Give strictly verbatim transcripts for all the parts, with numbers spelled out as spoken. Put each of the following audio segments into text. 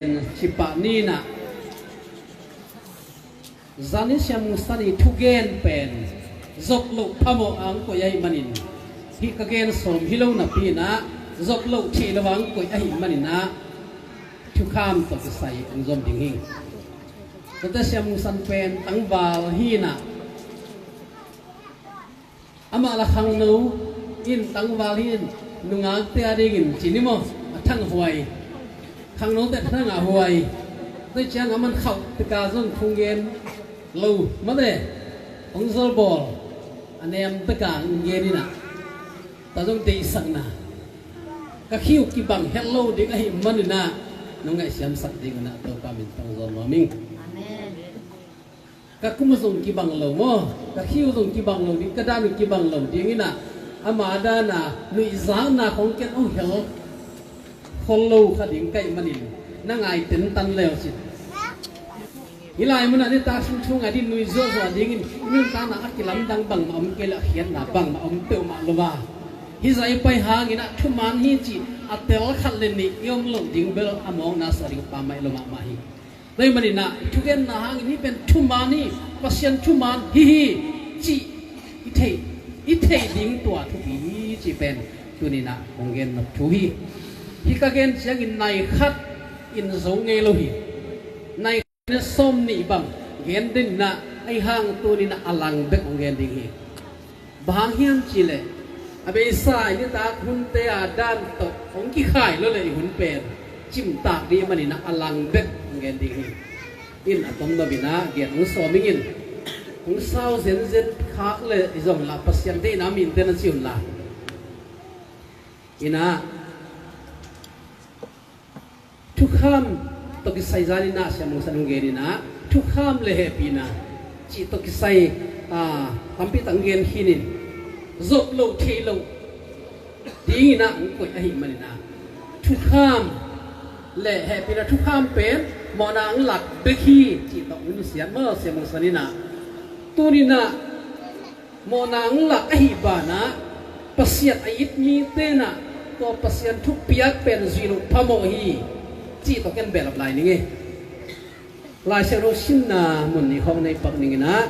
Cipah ni-in ah, zani Siam Mungsan i thugen pen zop loh phamawh a hong koih ahih manin, hih ka gen sawm hi lo napi-in ah, zop loh theih lo a hong koih ahih manin ah, thukham tawh kisai hong zom ding hi. Tate Siam Mungsan pen tangval hi-in ah, amah la khangno in tangval hi-in, nungakte a dingin ci ni maw, a thanghuai. Khangnote a thanghuai. Tua ciang a man khauh teka zong thu gen lo mate, hong zolbawl a nem teka hong gen in ah, tua zong deihsakna, ka khiu kibang het lo ding ahih manin ah, nong ngaihsiamsak ding un ah Topa min tawh hong zawn nuam ing. Amen. Ka kum zong kibang lo maw, ka khiu zong kibang lo ding, ka dan uh kibang lo ding in ah, ama dan a nuihzakna khong ken hong hel khol lo kha ding ka hih manin, na ngai tentan le uh cin. Hih lai mun ah nitak sung thu ngai ding, nui zuahzuah dingin, i nuntakna a kilamdang bangmah om kei leh, a khiatna bangmah om peuhmah lo a, hih zah i pai hangin ah thuman hi cih a tel khat le nih i om loh ding bel a mawkna suah ding pha mai lo mahmah hi. Tua ahih manin ah, i thugenna hangin hih pen thuman hi, Pasian thuman hi hi, cih i theih, i theih ding tua thupi hi cih pen tuni-in ah kong gen nop thu hi. Hih ka gen ciangin nai khat in zo ngei lo hi. Nai khat in sawm nih bang gen den in ah, ahih hang tuni-in ah a lang bek hong gen ding hi. Bang hang hiam cih leh, a beisa i nitak hunte a dan tawh hong kikhai lo leh i hun pen cimtak ding ahih manin ah a lang bek hong gen ding hi. In a tom nop in ah gen hong sawm ing in, hong sau zenzen khak leh i zong lah Pasian deihna minte na ci un la. In ah, thukham tawh kisai zani-in ah Siam Mungsan hong gen in ah, thukham le hehpihna cih tawh kisai, ah, tampi tak hong gen khin in, zop loh theih loh dingin ah hong koih ahih manin ah, thukham le hehpihna, thukham pen mawhna hong lak bek hi cih tawh hong nusiat maw Siam Mungsan in ah. Tuni-in ah, mawhna hong lak ahih banah, Pasian a it mite in ah tua Pasian thupiak pen zuih loh phamawh hi cih tawh ken behlap lai ning ei. Lai Siangtho simna mun nih khawng nei pak ning in ah,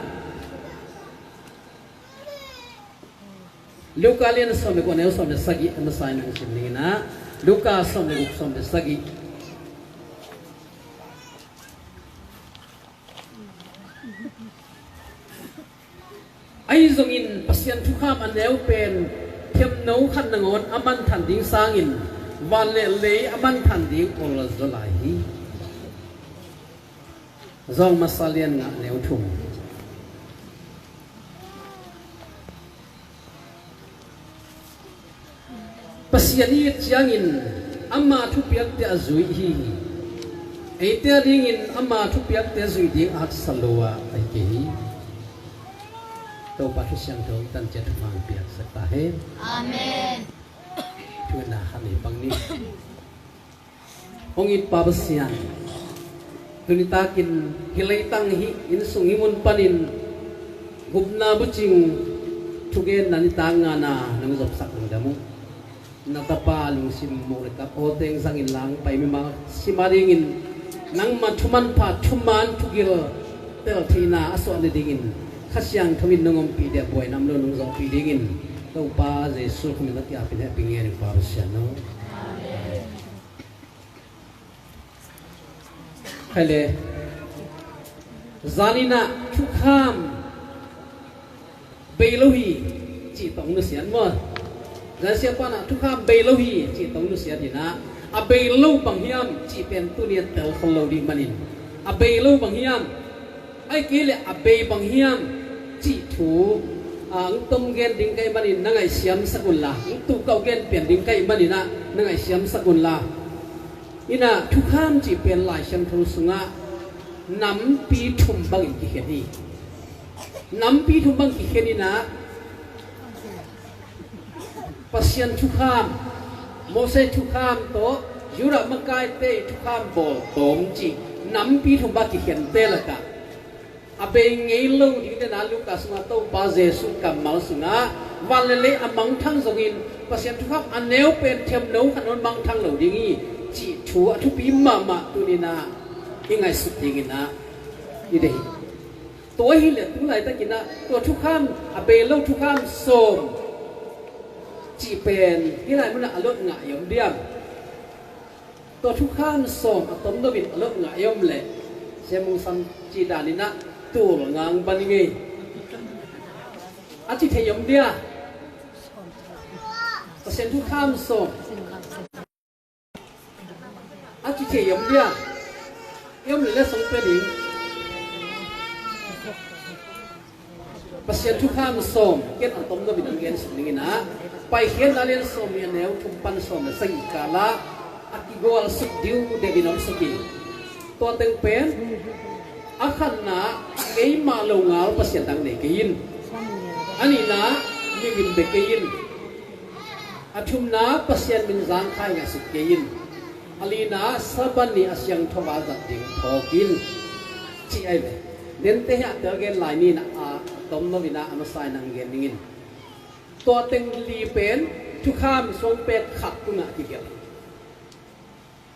Luka lian sawm le guk, a neu sawm le sagih, a masa in hong sim ning in ah, Luka sawm le guk, sawm le sagih. Ahi zongin Pasian thukham a neu pen thiamno khat nangawn a manthan ding sangin, van le lei a manthan ding ol zaw lai hi. Zawng masa lian nga, neu thum. Pasian i it ciangin ama thupiakte a zui hi. Eite a dingin ama thupiakte zuih ding a haksa lo a hi kei hi. Topa Kha Siangtho i tan ciat thuman piaksak ta hen. Amen. Thugenna khat nei pak ni. Hong it Pa Pasian, tuni takin hih leitang, hih inn sung, hih mun panin gupna bucing thugenna nitak ngana nong zopsak lungdam uh. Na tapa lungsim mawh le kap aw teng zangin lang pai mimal sim a dingin, nangma thu manpha, thuman, thugil tel theihna a suah nadingin Kha Siangtho in nong ompih dia buaina om lo nong zawhpih dingin Topa Jesu Khazih min tawh kiapin hehpih ngen ing Pa Pasian aw. Khaile, zanin ah thukham bei lo hi cih tawh nusiat maw? Zan siapa in ah thukham bei lo hi cih tawh nusiat in ah, a bei lo bang hiam cih pen tuni a tel khol lo ding manin, a bei lo bang hiam, ahih kei leh a bei bang hiam cih thu, a, hong tom gen ding ka hih manin na ngaihsiamsak un la, hong tukau gen pian ding ka hih manin ah na ngaihsiamsak un la. In ah thukham cih pen Lai Siangtho sungah nampi thum bangin kikhen hi. Nampi thum bang kikhen in ah, Pasian thukham, Moses thukham tawh Judah makaite thukham bawl tawm cih nampi thum bang kikhente lakah, a bei ngei lo ding tena Luka sungah Topa Jesu kammal sungah van le lei a mangthang zongin Pasian thukham a neu pen thiamno khat nangawn mangthang lo ding hi. cih thu a thupi mahmah tuninah i ngaihsut dinginah i deih hi. Tua hileh tu laitakinah tua thukham, a bei lo thukham sawm cih pen hih lai munah a lot ngah i om diam? Tua thukham sawm a tom loin a lot ngah i om leh, Sia Mung Sam cih daninah tul ngang ban i ngei. A ci thei i om dia? Pasian thukham sawm a ci thei i om dia? I om leh le song pe ding. Pasian thukham sawm ken a tom loin a gen suk dinginah, Paikhiatna lian sawm nih a neu thum pan sawm le sagih kalah a kigual suk diu deuhin om suk hi. Tua teng pen a khatna, keimah lo ngal pasian dang nei kei in. A nihna, mivin bia kei in. A thumna, Pasian min zangkhai ngaihsut kei in. A lina, Sabbath ni a siangtho a zat ding phawk in, ci ahi ve. Nente hi a tel gen lai ni na a tom lo ina a masa in ang gen dingin. Tua teng li pen thukham suangpek khat tungah kigelh.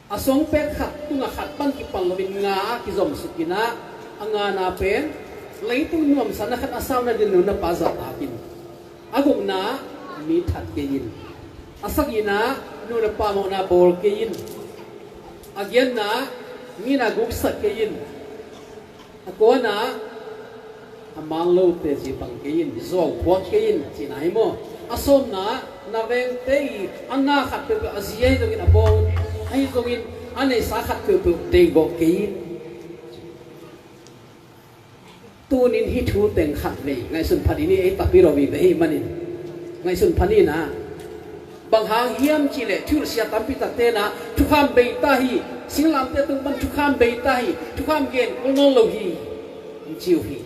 A suangpek khat tungah khat pan kipan loin nga ah kizomsuk inah, a ngana pen leitung nuamsa na khat a sauna din nu na pa zahtak in. A gukna, mi that kei in. A sagihna, nu na pa mawhna bawl kei in. A giatna, mi na guksak kei in. A kuana, a man lote zi bang kei in, zuau phuak kei in, cihna hi maw? A sawmna, na vengte i a na khat peuhpeuh a zi ahi zongin, a bawng ahi zongin, a neihsa khat peuhpeuh deihgawh kei in. Tunin hih thu teng khat vei ngaihsun phat in, ei tapi lo vive hi manin ngaihsun phat in ah. Bang hang hiam cihleh thilsia tampi takte na thukham bei ta hi, singlamte tung pan thukham bei ta hi, thukham gen kul nawn lo hi, ci uh hi.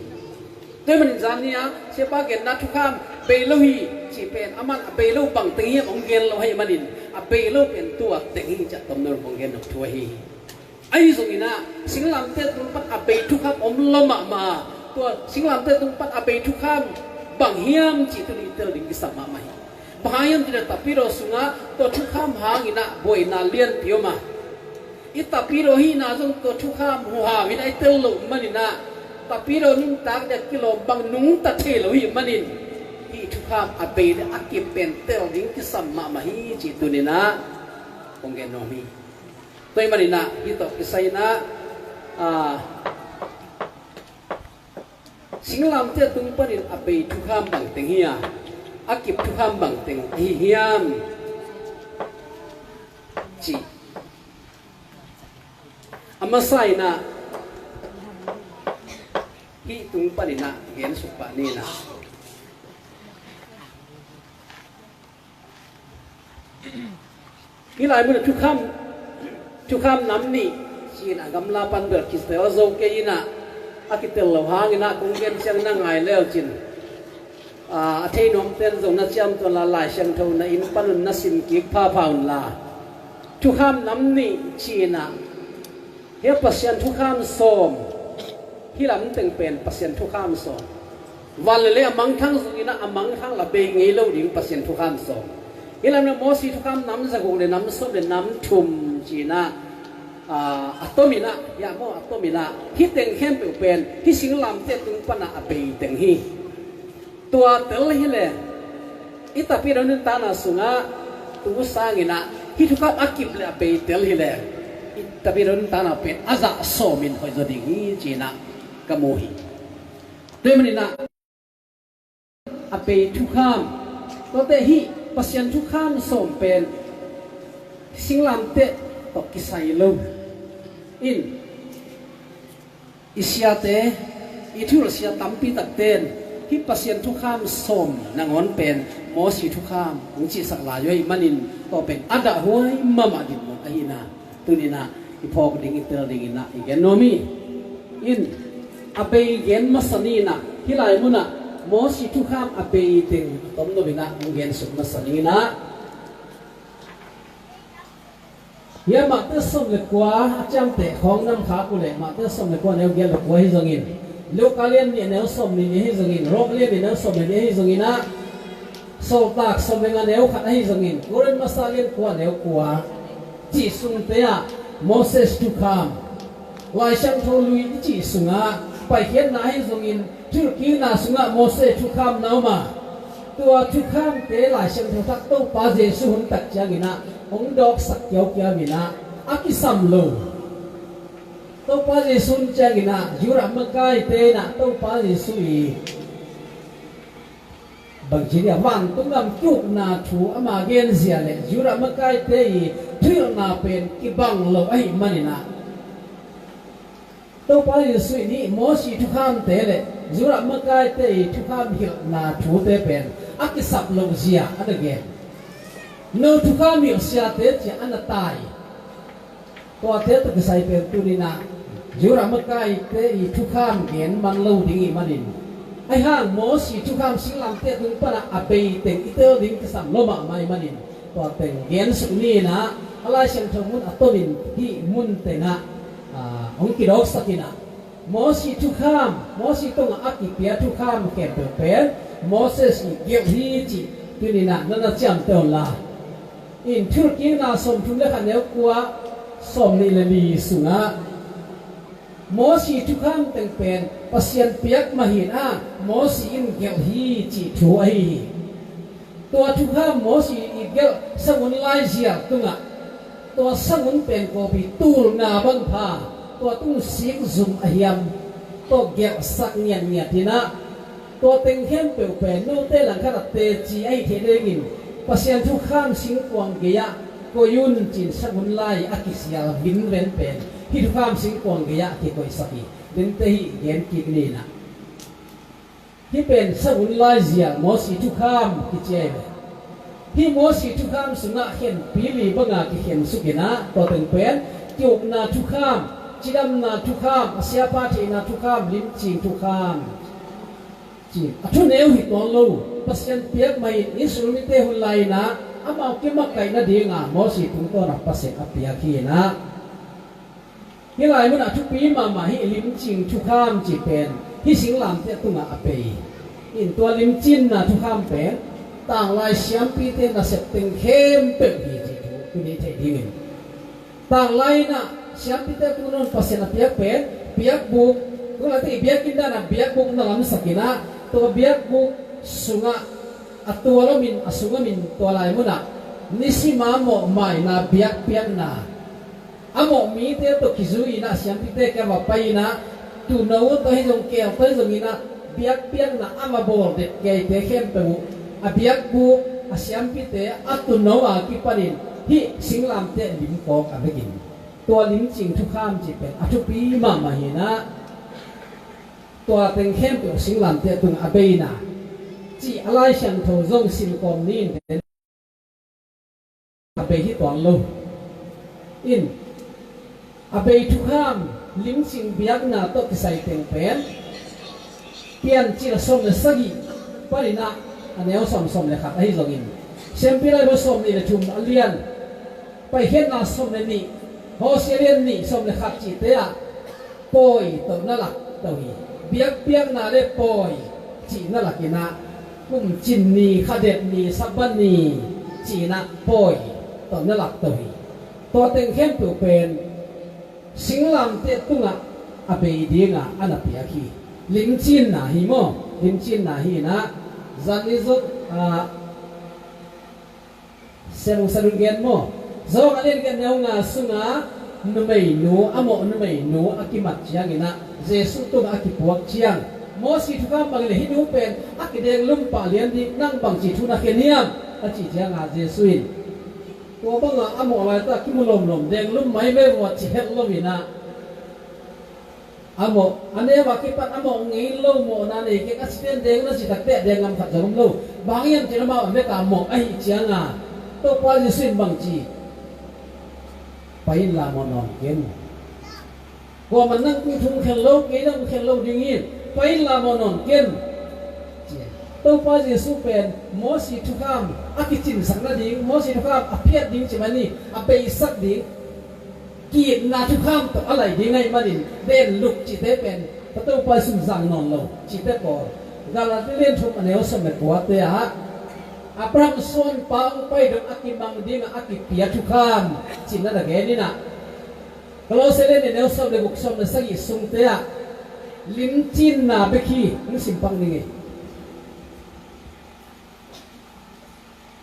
Tua manin zan ni-a siapa genna thukham bei lo hi cih pen aman a bei lo bang teng hiam hong gen lo ahi manin, a bei lo pen tua teng hi ciah tom nawn hong gen nop thu ahi hi. Ahi zongin ah singlamte tung pan a bei thukham om lo mahmah. Tua singlamte tung pan a bei thukham bang hiam cih tuni tel ding kisam mahmah hi. Bang hang hiam cih leh tapidaw sungah tua thukham hangin ah buaina lianpi om a, i tapidaw hihna zong tua thukham huhau in ah i tel loh manin ah, tapidaw nuntak dek kilawm bang nungta thei lo hih manin, hih thukham a bei le a kip pen tel ding kisam mahmah hi cih tunin ah kong gen nuam hi. Tua ahih manin ah hih tawh kisai in ah, ah, singlamteh tung panin a bei thukham bangteng hi a, a kip thukham bangteng ahi hiam cih a masa in ah hih tung panin ah gensuk pah ni in ah. Hih lai munah thukham, thukham nam nih ci-in a gamla pan bel kitel zo kei in ah, a kitel lo hangin ah kong gen ciang na ngai le uh cin, a, a thei nuamten zong na ciamtuan la, Lai Siangtho na inn panun na sim kik phapha un la. Thukham nam nih ci-in ah, hih Pasian thukham sawm, hih lam teng pen Pasian thukham sawm. Van le lei a mangthang zongin ah a mangthang la bei ngei lo ding Pasian thukham sawm. Hih lam le Mosi thukham nam zaguk le nam sawm le nam thum ci-in ah, a, a tomin ah, hiah maw, a tomin ah, hih teng khempeuh pen hih singlamteh tung panah a bei teng hi. Tua tel hileh i tapidaw nuntakna sungah tu sangin ah hih thukham a kip le a bei tel hileh i tapidaw nuntakna pen a zah sawmin hoih zaw ding hi ci-in ah ka mu hi. Tua ahih manin ah a bei thukham, tuate hih Pasian thukham sawm pen singlamteh tawh kisai lo in, i siate, i thilsia tampi takten hih Pasian thukham sawm nangawn pen Mosi thukham hong cihsak lai uh ahih manin, tua pen a dahhuai mahmah dinmun ahi in ah, tuni in ah i phawk ding, i tel dingin ah i gen nuam hi. In, a bei gen masa ni in ah, hih lai munah Mosi thukham a bei teng a tom lo in ah hong gensuk masa ni in ah. Hih Matthai sawm le kua a ciamteh khawng nam khak uh leh, Matthai sawm le kua neu giat le kua ahi zongin, Luka lian nih neu sawm nih nih ahi zongin, Rom lian nih neu sawm nih nih ahi zongin ah, Sawltak sawm le nga neu khat ahi zongin, Korin masa lian kua neu kua, Cih sungte ah Moses thukham, Lai Siangtho Lui i cih sungah Paikhiatna ahi zongin thilkikna sungah Moses thukham na om a, tua thukhamte Lai Siangtho Thak Topa Jesu hun tak ciangin ah hong dawksak kiaukiau in ah a kisam lo. Topa Jesu hun ciangin ah Judah makaite in ah Topa Jesu i bangci dia vantung gam kiukna thu ama genzia le Judah makaite i thuhilhna pen kibang lo ahih manin ah Topa Jesu in hih Mosi thukhamte le Judah makaite i thukham hilhna thute pen a kisap loh zia a na gen. No thukham hilh siate cia a na tai. Tuate tawh kisai pen tuni-in ah Judah makaite i thukham gen man lo ding ih manin, ahi hang Mosi thukham singlamteh tung panah a bei teng i tel ding kisam lo mahmah ih manin, tua teng gen suk ni-in ah a Lai Siangtho mun a tonin hih mun tengah, ah, hong kidawksak in ah Mosi thukham, Mosi tungah a kipia thukham khempeuh pen Moses i gelh hi cih tuni-in ah na na ciamteh un la. In Thilkikna sawmthum le khat neu kua, sawmnih le li sungah Mosi thukham teng pen Pasian piak mah hi-in ah Mosi in gelh hi cih thu ahi hi. Tua thukham Mosi i gelh sanghun laizia tungah tua sanghun pen kawpi tulna bang pha, tua tung sik zum a hiam, tua gelhsak ngiatngiat in ah tua teng khempeuh pen note langkhat ah teci ahi thei dingin Pasian thukham singkuang gei-ah koi un ci-in sanghun lai a kisial vinven pen hih thukham singkuang gei-ah kikoihsak hi. Dente hih gen kik ni-in ah hih pen sanghun laizia Mosi thukham kici ahi ve. Hih Mosi thukham sungah khenpi li banga kikhen suk in ah tua teng pen kiukna thukham, cidamna thukham, a siapa theihna thukham, limcing thukham ci a thuneu hi tuan lo. Pasian piak mah in Israel mite hun lai-in ah amau kimakaih nadinga Mosi tungtawn ah Pasian a piak hi-in ah hih lai munah thupi mahmah hih limcing thukham cih pen hih singlamteh tungah a bei. In tua limcinna thukham pen tanglai siampite nasep teng khempeuh hi cih thu tuni thei dingin, tanglai in ah siampite tungah Pasian a piak pen biakbuk, tua laitak i biakinn dan ah biakbuk na lamsak in ah tua biakbuk sungah a tual om in a sung om in tua lai munah nisima mawhmaina biakpiakna a mawh mite tawh kizui in ah siampite kiang va pai in ah tuuno tawh hi zong keel tawh hi zongin ah biakpiakna a va bawl det keite khempeuh uh a biakbuk a siampite a tuuno a kipanin hih singlamteh limkawk a vekin tua limcing thukham cih pen a thupi mahmah hi-in ah tua teng khempeuh singlamteh tungah a beina cih a Lai Siangtho zong sinkawm ni-in a bei hi tuan lo. In a bei thukham limcing biakna tawh kisai teng pen Piancil sawm le sagih panin ah a neu sawm, sawm le khat ahi zongin, Siampi Lai Bung sawmnih le thum a lian, Paikhiatna sawm le nih, Hosea lian nih sawm le khat cihte ah pawi tawh na lak to hi. Biakpiakna le pawi cih na lak in ah kumcin ni, khadet ni, Sabbath ni cih in ah pawi tawh na lak to hi. Tua teng khempeuh pen singlamteh tungah a bei dinga a na piak hi. Limcinna hi maw? Limcinna hi in ah zan ni zong, ah, Sian Lung San Un gen maw? Zawng a lian giat neu nga sunga numeinu, a mawh numeinu a kimat ciangin ah Jesuh tungah a kipuak ciang Mosi thukham bangin le hih nu pen a kidenglum pah lian ding, nang bangci thu na khen hiam? A cih ciangah Jesuh in tua banga a mawh laitak kimu lomlom denglum mai ve vua ci het lo in ah a mawh, a neu a kipan a mawh ngei lo, mawhna nei keng a cite in deng na ci takteh deng ngam khat zong om lo. Bang hiam cih leh amau a vekpi-a mawh ahih cianga Topa Jesuh in bang ci, pai inla mawh nawn ken. Kuamah nang kung thu khen lo, kei nang kung khen lo ding hi. Pai inla mawh nawn ken. Ci. Topa Jesuh pen Mosi thukham a kicinsak nading, Mosi thukham a phiat ding cih mah ni, a beisak ding. Ki-itna thukham tawh a lai ding ahih manin, den luk cihte pen Topa Jesuh in zang nawn lo cihte pawl. Galati lian thum a neu sawm le kuate ah Abraham suanpa hong pai dong a kimang dingah a kipia thukham cihna na gen inah, Kolose lian nih a neu sawm le guk, sawm le sagih sungte ah limcinna bek hi. Hong simpang ning ei.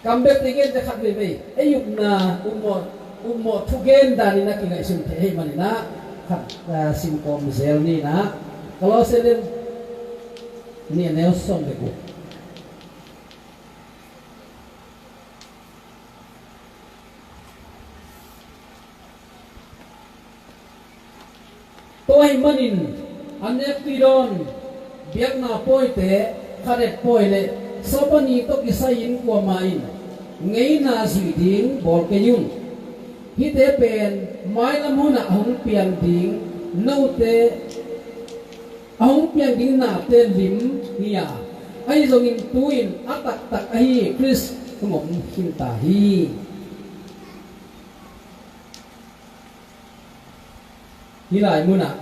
Kam bek te gente khat veivei ei upna upmawh, upmawh thugen danin a kingaihsun thei ahih maninah khat, ah, simkawm zel ninah. Kolose lian nih a neu sawm le guk. Tua ahih manin an nek tui dawn biakna pawite, khadet pawi le Sabbath ni tawh kisai-in kuamah in ngeina zuih ding bawl kei un. Hihte pen mailam hunah a hong piang ding note, a hong piang ding nate lim hi a, ahi zongin tu-in a taktak ahi Khrist hong om khinta hi. Hih lai munah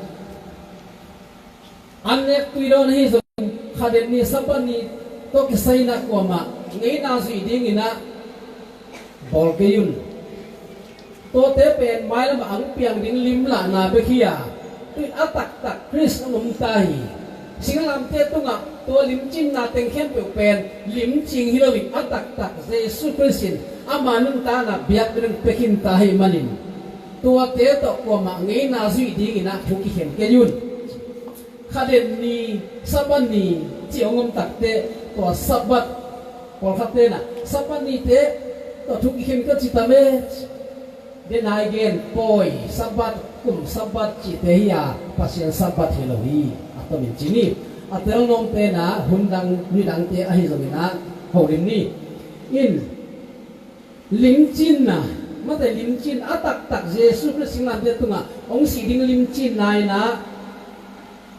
an nek tui dawn ahi zongin khadet ni Sabbath ni tawh kisai-inah kuamah ngeina zuih dinginah bawl kei un. Tuate pen mailamah a hong piang ding lim lahna bek hi a, tu-in a taktak Khrist hong om ta hi. Singlamteh tungah tua limcinna teng khempeuh pen limcing hi loin a taktak Jesuh Khrist in ama nuntakna biakna ding pia khinta ahih manin tuate tawh kuamah ngeina zuih dinginah thu kikhen kei un. Khadet ni, Sabbath ni cih hong om takteh tua Sabbath, pawlkhatte inah Sabbath nite tawh thu kikhen ka ci ta meh. Denai gen pawi Sabbath, kum Sabbath cihte hi a, Pasian Sabbath hi lo hi. A tomin ci ni. A telnawmte inah hun dang nidangte ahi zonginah holim ni. In limcinna, mate limcin a taktak Jesuh Khrist singlamteh tungah hong sih ding limcinna inah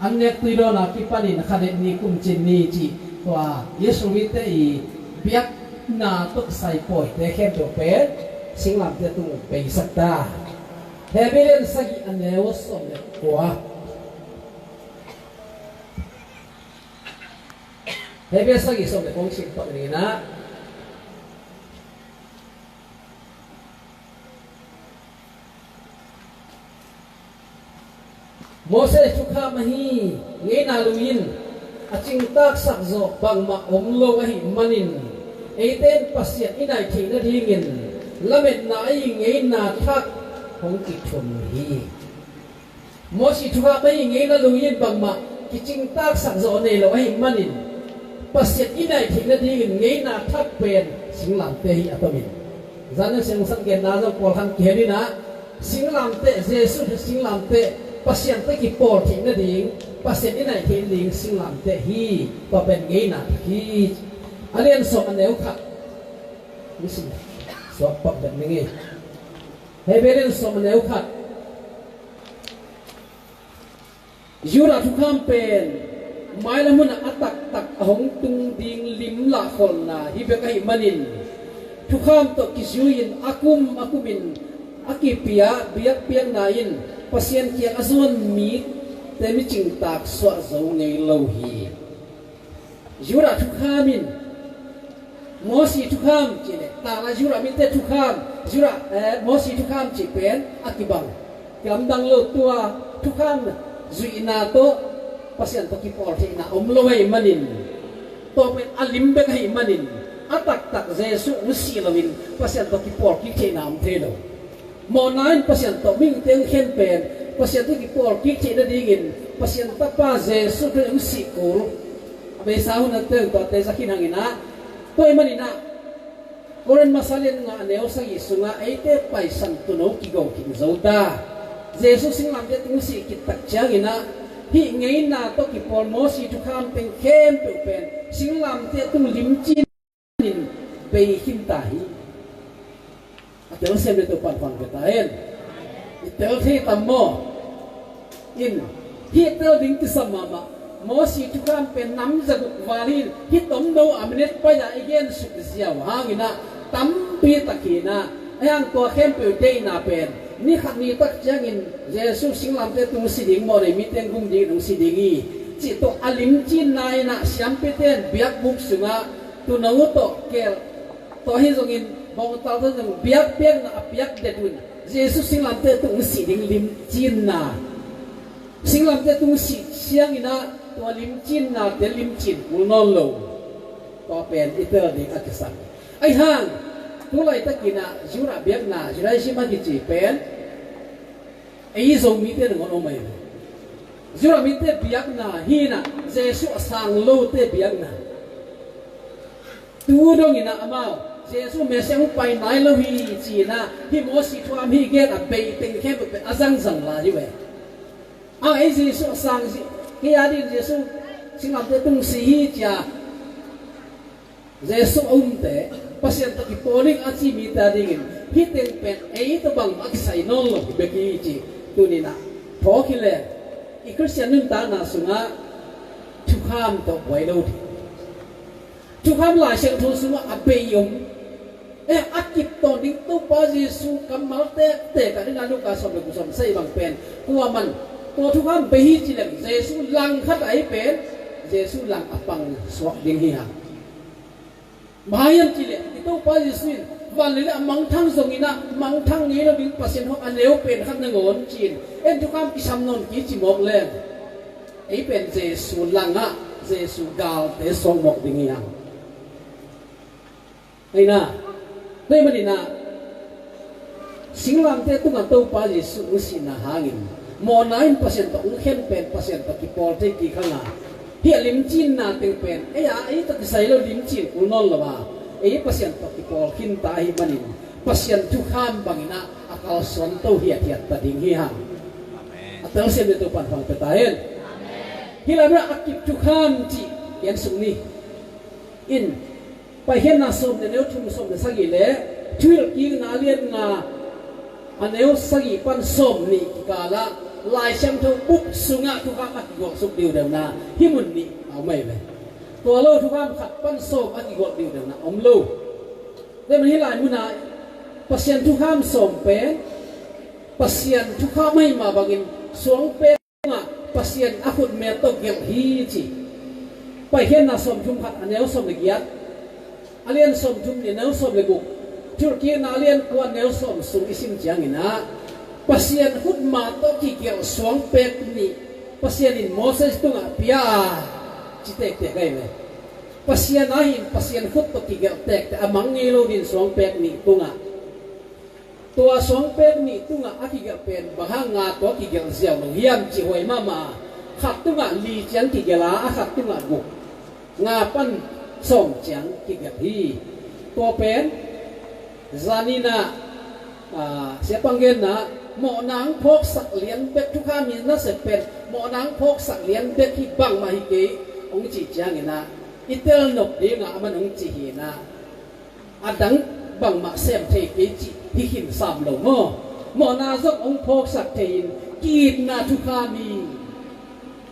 an nek tui dawn a kipanin khadet ni, kum cin ni cih tua Jesuh mite i biakna tawh kisai pawite khempeuh pen singlamteh tung beisak ta. Hebrew lian sagih a neu sawm le kua. Hebrew sagih sawm le kua hong sim pak ninginah. Moses thukham ahi ngeina lui-in a cingtaaksak zawh bangmah om lo ahih manin eite in Pasian i naih theih nadingin lametna ahi ngeina thak hong kithum hi. Moses thukham ahi ngeina lui-in bangmah kicingtaaksak zawh nei lo ahih manin Pasian i naih theih nadingin ngeina thak pen singlamteh hi a tomin. Zan a siangsak genna zong pawlkhat kiheninah singlamteh, Jesuh singlamteh, Pasian tawh kipawl theih nading, Pasian i naih theih nading singlamteh hi. Tua pen ngeina thak hi. A lian sawm a neu khat. Nisim suak pak vet ning ei. Hebrew lian sawm a neu khat. Judah thukham pen mailam hunah a taktak a hong tung ding lim lahkholhna hi bek ahih manin thukham tawh kizui-in a kum a kumin a kipia biakpiakna in Pasian kiang a zuan mite micingtaak suah zo ngei lo hi. Judah thukham in Moses thukham cih le tala Judah mite thukham, Judah, eh, Moses thukham cih pen a kibang kilamdang lo, tua thukham zuihna tawh Pasian tawh kipawl theihna om lo ahih manin, tua pen a lim bek ahih manin a taktak Jesuh hong sih loin Pasian tawh kipawl kik theihna om thei lo. Mawhna in Pasian tawh mihingte hong khen pen Pasian tawh kipawl kik theih nadingin Pasian Tapa Jesuh Khrist hong sih kul a beisa hun a teng tuate za khin hanginah, tua ahih maninah Korin masa lian nga a neu sagih sungah eite Paisan Tuuno kigo khin zo ta. Jesuh singlamteh tung sih khit tak cianginah hih ngeina tawh kipawl Moses thukham teng khempeuh pen singlamteh tung limcin in bei khinta hi. A telsiam le Topan vang ve ta hen. I tel thei tam maw? In hih tel ding kisam mahmah. Moses thukham pen nam zaguk val hi in, hih tomno a minute pai-a i gensuk ziau hanginah tampi tak hinah, a hiang tua khempeuh deihna pen ni khat ni tak ciangin Jesuh singlamteh tung si ding, mawhnei mite gum dingin hong si ding hi cih tawh a limcinna inah siampite in biakbuk sungah tuuno tawh kel Tua hi zongin bawngtal zong biakpiakna a piak det un Jesu singlamteh tung sih ding limcinna, singlamteh tung sih siangin ah tua limcinnate limcin kul nawn lo. Tua pen i tel ding a kisam. Ahi hang tu laitakin ah Judah biakna, Judaism a kici pen ei Zomite nangawn om ahi. Judah mite biakna hi-in ah Jesu a sang lote biakna. Tu dongin ah amau Jesu Messiah hong pai nai lo hi ci-in ah hih Moses thukham hih gen a bei teng khempeuh pen a zangzang lai hi ve. Ang ei Jesu a sang, kei a dingin Jesu singlamteh tung sih hi ci-a Jesu a umte, Pasian tawh kipawl ding a ci mite a dingin hih teng pen ei tawh bangmah a kisai nawn lo bek hi ci. Tuni-in ah phawk hi leng i Khristian nuntakna sungah thukham tawh buai lo ding. Thukham Lai Siangtho sungah a bei om. Eh, a kip tawn ding Topa Jesu kammal tektek ah dingin ah Luka sawm le guk sawm sagih bang pen kua man tua thukham bei hi ci leng Jesu langkhat ahi pen Jesu lang a pang suak ding hi hang. Bang hang hiam cih leh i Topa Jesu in van le lei a mangthang zongin ah mangthang ngei lo ding Pasian hawk a neu pen khat nangawn ci-in en thukham kisam nawn kei ci mawk leng ei pen Jesu langah Jesu galte suak mawk ding hi hang. Ahi na, tua ahih manin ah singlamteh tungah Topa Jesu hong sihna hangin mawhna in Pasian tawh hong khen pen Pasian tawh kipawl thei kik hang a, hih a limcinna teng pen ei a ei tawh kisai lo limcin kul nawn lo a, ei Pasian tawh kipawl khinta ahih manin Pasian thukham bangin ah a kalsuanto hiathiat ta ding hi hang. A telsiam ding Topa'n thupha pia ta hen. Hih lai munah a kip thukham cih en suk ni. In Paikhiatna sawm le neu thum, sawm le sagih le Thuhilhkikna a lian nga a neu sagih pan sawm nih kikalah Lai Siangtho buk sungah thukham a kigualsuk diudeuhna hih mun nih a om ahi ve. Tua lo thukham khat pan sawm a kigualh diudeuhna a om lo. Tua ahih manin hih lai munah Pasian thukham sawm pen Pasian thukham ahih mah bangin suangpek tungah Pasian a khutme tawh gelh hi ci. Paikhiatna sawmthum khat a neu sawm le giat, a lian sawmthum nih a neu sawm le guk, Thuhilhkikna a lian kua a neu sawm sung i sim ciangin ah Pasian khutma tawh kigelh suangpek nih Pasian in Moses tungah pia a ci tektek ahi ve. Pasian ahi in Pasian khut tawh kigelh tektek a mang ngei lo ding suangpek nih tungah. Tua suangpek nih tungah a kigelh pen bang hang nga tawh kigelh ziau lo hiam cih huai mahmah a, khat tungah li ciang kigelh a, a khat tungah guk, nga pan sawm ciang kigelh hi. Tua pen zanin ah, ah, siapa genna mawhna hong phawksak lian bek, thukham i nasep pen mawhna hong phawksak lian bek hi, bangmah hi kei hong cih ciangin ah i tel nop dingah aman hong ci hi-in ah a dang bangmah sem thei kei cih hi khin sam lo maw? Mawhna zong hong phawksak thei-in ki-itna thukham hi.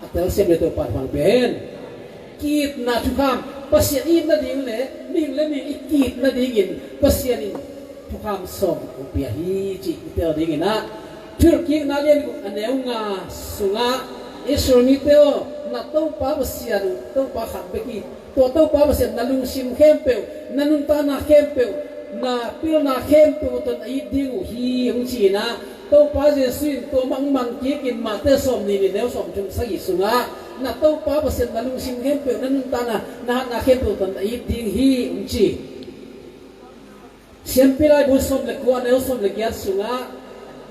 A telsiam le Topa'n thupha pia hen. Ki-itna thukham, Pasian i it nading le mihing le mihing i ki-it nadingin Pasian in thukham sawm hong pia hi cih i tel dingin ah Thuhilhkikna a lian guk a neu nga sungah, Israel mite aw, na Topa Pasian uh Topa khat bek hi. Tua Topa Pasian na lungsim khempeuh, na nuntakna khempeuh, na pilna khempeuh tawh na it ding uh hi hong ci-in ah Topa Jesu in tua mah hong mang kikin Mate sawm nih nih neu sawmthum sagih sungah na Topa Pasian na lungsim khempeuh, na nuntakna, na hatna khempeuh tawh na it ding hi hong ci. Siampi Laibu sawm le kua neu sawm le giat sungah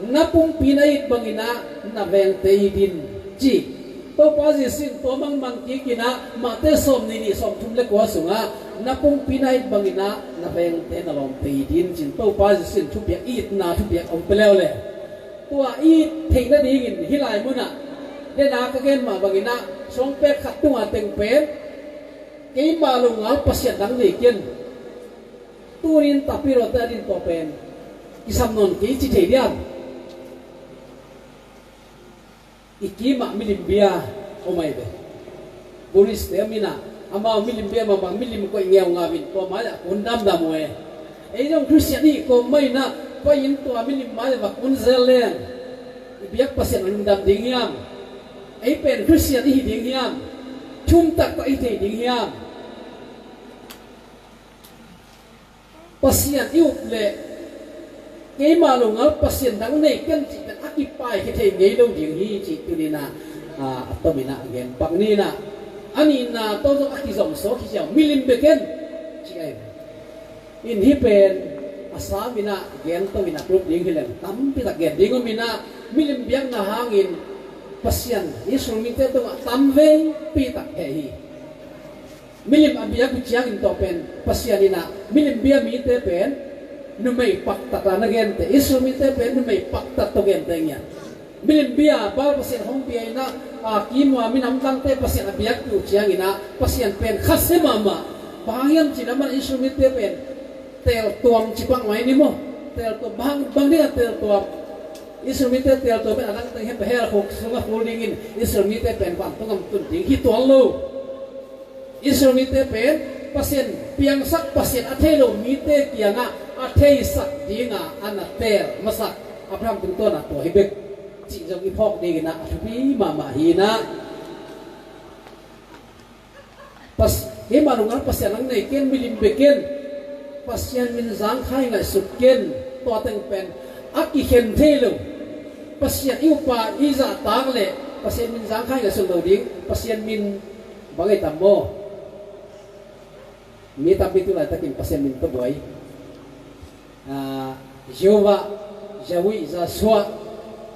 na pumpi na it bangin ah na vengte it in ci. Topa Jesu in tua mah hong mang kikin ah Mate sawm nih nih sawmthum le kua sungah na pumpi na it bangin ah na vengte na lawmte it in ci-in Topa Jesu in thupiak, itna thupiak hong pia leuleu. Tua it theih nadingin hih lai munah dena ka gen mah bangin ah suangpek khat tungah teng pen keimah lo ngal pasian dang nei ken. Tunin Tapir Hotel in tua pen kisam nawn kei ci thei diam? I kimah milim bia om ahi ve. Buddhist te om inah amau milim bia mah bang milim koih ngeungau in tua mai-ah kun damdam uh e. Ei zong Khristian i hih kawm mah inah pai-in tua milim mai-ah va kun zel leng i biak Pasian a lungdam ding hiam? Ei pen Khristian i hi ding hiam? Thum taktak i thei ding hiam? Pasian i up leh keima lo ngal Pasian dang nei ken cih pen a kipaikhia thei ngei lo ding hi cih tuni-in ah, a, a tomin ah gen pak ni. A nihna tawh zong a kizom suak hi ziau, milim bek ken cih ahi. In hih pen a sam in ah gen to in ah group ding hi leng tampi tak gen ding om in ah, milim biakna hangin Pasian Israel mite tungah tamveipi tak heh hi. Milim a biak uh ciangin tawh pen Pasian in ah milim bia mite pen numei paktat a na gente, Israel mite pen numei paktat tawh gente ngiat. Milim bia, Baal pasian hong bia in ah, a, kim ua minam dangte Pasian a biak uh ciangin ah Pasian pen khasia mahmah. Bang hang hiam cih leh amah Israel mite pen teeltuam ci bang mai ni maw. Teeltuam, bang, bang ding a teeltuam. Israel mite teeltuam pen a dang teng hi pah, hell khuk sungah khul dingin Israel mite pen vantung gam tun ding hi tuan lo. Israel mite pen Pasian piangsak, Pasian a thei lo mite kiangah a theisak dinga a na teel masak Abraham tungtawn ah tua hi bek cih zong i phawk dingin ah a thupi mahmah hi in ah. Pas, keima lo ngal Pasian dang nei ken, milim bek ken, Pasian min zangkhai ngaihsut ken, tua teng pen a kikhen thei lo. Pasian i upa i zahtak leh Pasian min zangkhai ngaihsut lo ding. Pasian min bang ei tam maw? Mi tampi tu laitakin Pasian min tawh buai. Ah, Jehovah, Yahweh, Yahshua,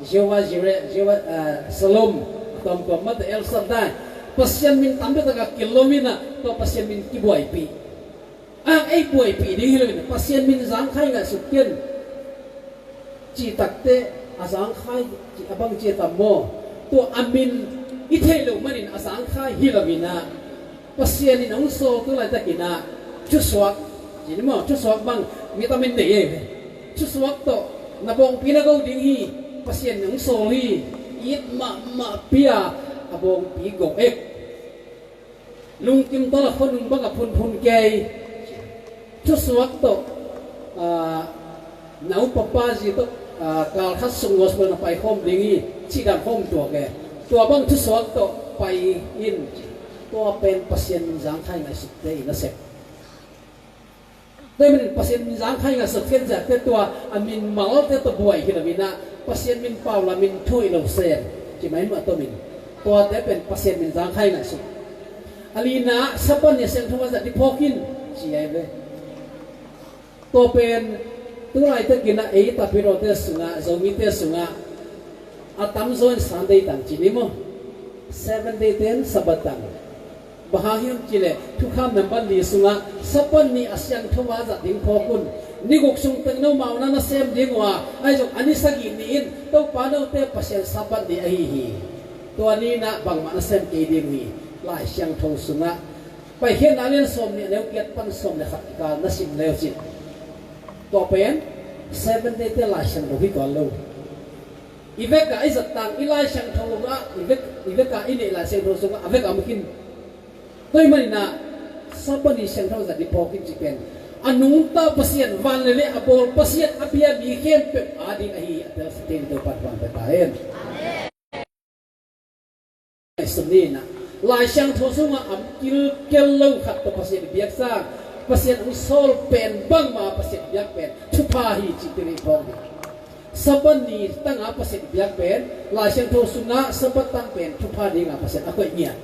Jehovah Jireh, Jehovah, ah, Shalom, a tuamtuam mate, El Shaddai. Pasian min tampi tak a kilawm in ah tua Pasian min kibuaipih. A, ei buaipih ding hi lo in ah Pasian min zangkhai ngaihsut ken. Cih takteh a zangkhai cih a bang ci tam maw? Tua a min i theih loh manin a zangkhai hi lo in ah, Pasian in hong sawl tu laitakin ah thusuak, ci ni maw, thusuak bang mi tamin nei ei ve. Thusuak tawh na bawngpi na go ding hi. Pasian in hong sawl hi. It mahmah pi a, a bawngpi go ek. Lungkim tawh la khonung bang a phunphun kei. Thusuak tawh, ah, na upa pa zi tawh, ah, kal khat sung gospel na paikhawm ding hi, cih dan khawm tuak e. Tua bang thusuak tawh pai in, tua pen Pasian min zangkhai ngaihsutte i nasep. Tua ahih manin Pasian min zangkhai ngaihsut ken ziate tua a min malte tawh buai hi lo in ah, Pasian min pau la min thu hi lo sem. Ci mai mah tomin. Tuate pen Pasian min zangkhai ngaihsut. A lina, Sabbath ni a siangtho a zat ding phawk in, ci ahi ve. Tua pen tu laitakin ah ei tapidaw te sungah, Zomite sungah a tamzaw in Sunday tang ci ni maw? Seven day ten Sabbath tang. Bang hang hiam cih leh Thukham nambat li sungah Sabbath ni a siangtho a zat ding phawk un. Ni guk sung teng nomau na nasem ding uh a, ahi zong a ni sagih ni in Topa note Pasian Sabbath ni ahi hi. Tua ni-in ah bangmah nasem kei ding uh hi. Lai Siangtho sungah Paikhiatna a lian sawm nih, a neu giat pan sawm le khat kikal na sim le uh cin, tua pen Seven Day te Lai Siangtho hi tuan lo. I vekah i zat tang i Lai Siangtho sungah, i vek, i vekah i neih Lai Siangtho sungah a vekah om khin. Tua ahih manin ah Sabbath ni siangtho zat ding phawk in ci pen a nungta Pasian, van le lei a bawl Pasian a bia mi khempeuh ading ahi a tel sa tein Topa'n thupha pia ta hen. Amen. Lai Siangtho sungah a kilkel lo khat tawh Pasian i biak sang, Pasian hong sawl pen bangmah Pasian i biak pen thupha hi cih pen i phawk ding. Sabbath ni tanga Pasian i biak pen, Lai Siangtho sungah Sabbath tang pen thupha dinga Pasian a koih ngiat.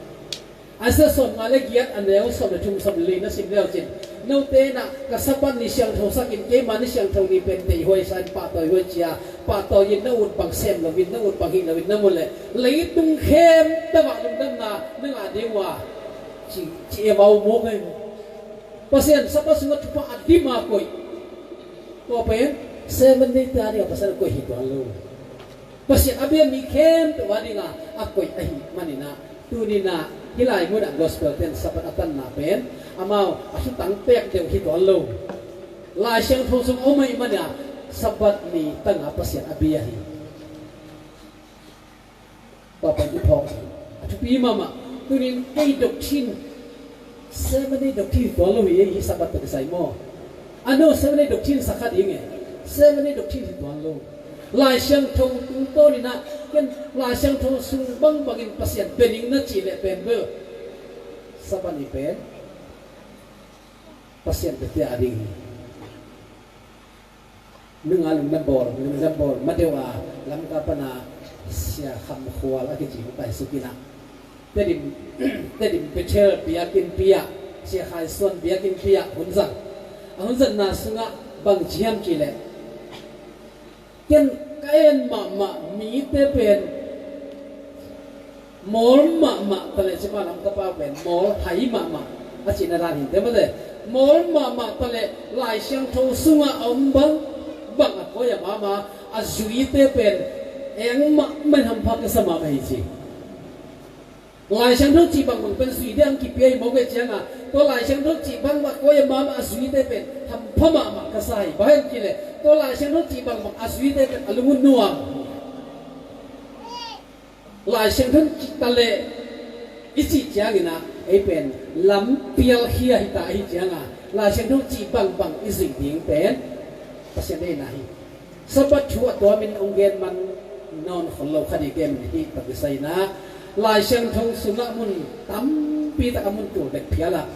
Isaiah sawmnga le giat, a neu sawm le thum, sawm le li na sim le uh cin, note in ah ka Sabbath ni siangtho sak in, keima ni siangtho ni pen deihhuai sa in, pahtawi huai cia, pahtawi in, na ut bang sem loin, na ut bang hih loin na mu leh leitung khempeuh ah lungdamna na ngah ding uh a, ci, ci e vau mawk ahi. Pasian Sabbath sungah thupha a dim a koih. Tua pen Seven Day te ading a Pasian a koih hi tuan lo. Pasian a bia mi khempeuh ading a, a koih ahih manin ah, tuni-in ah hih lai munah gospel ten Sabbath a tanna pen amau a thutang pek deuh hi tuan lo. Lai Siangtho sung om ahih manin ah Sabbath ni tanga Pasian a bia hi. Tua pen i phawk hi. A thupi mahmah. Tuni-in kei doctrine, Seven Day doctrine hi tuan lo hi, hih Sabbath tawh kisai maw? A no Seven Day doctrine sa kha ding e. Seven Day doctrine hi tuan lo. Lai Siangtho tungtawnin ah ken Lai Siangtho sung bangbangin Pasian bia ning na cih leh pen bel Sabbath ni pen Pasian biate ading hi. Nunga lungdam bawl, lungdam bawl ma deuh a, Lamka pana Sia Kham Khual a kici uh paisuk in ah, Tedim, Tedim Bethel biakinnpi ah Sia Khai Suan biakinnpi ah hun zang. A hun zatna sungah bang ci hiam cih leh, ken ka en mahmah mite pen mawl mahmah ta leh, cima lam ka pau pen mawl hai mahmah a cihna dan hi te mate. Mawl mahmah ta leh Lai Siangtho sungah a om bang bang a koi a mahmah a zuite pen eng mahmah in hampha ka sa mahmah hi ci. Lai Siangtho cih bangbang pen zui ding kipia hi mawk ei cianga, tua Lai Siangtho cih bangbang koi a mahmah a zuite pen hampha mahmah ka sa hi. Bang hiam cih leh tua Lai Siangtho cih bangbang a zuite pen a lung uh nuam. Lai Siangtho cih ta leh i cih ciangin ah ei pen lampial khia hi ta ahi cianga, Lai Siangtho cih bangbang i zuih ding pen Pasian deihna hi. Sabbath thu a tuamin hong gen man nawn khol lo kha ding kem hi, pakisai in ah Lai Siangtho sungah mun tampi tak a mun tul bek phial ah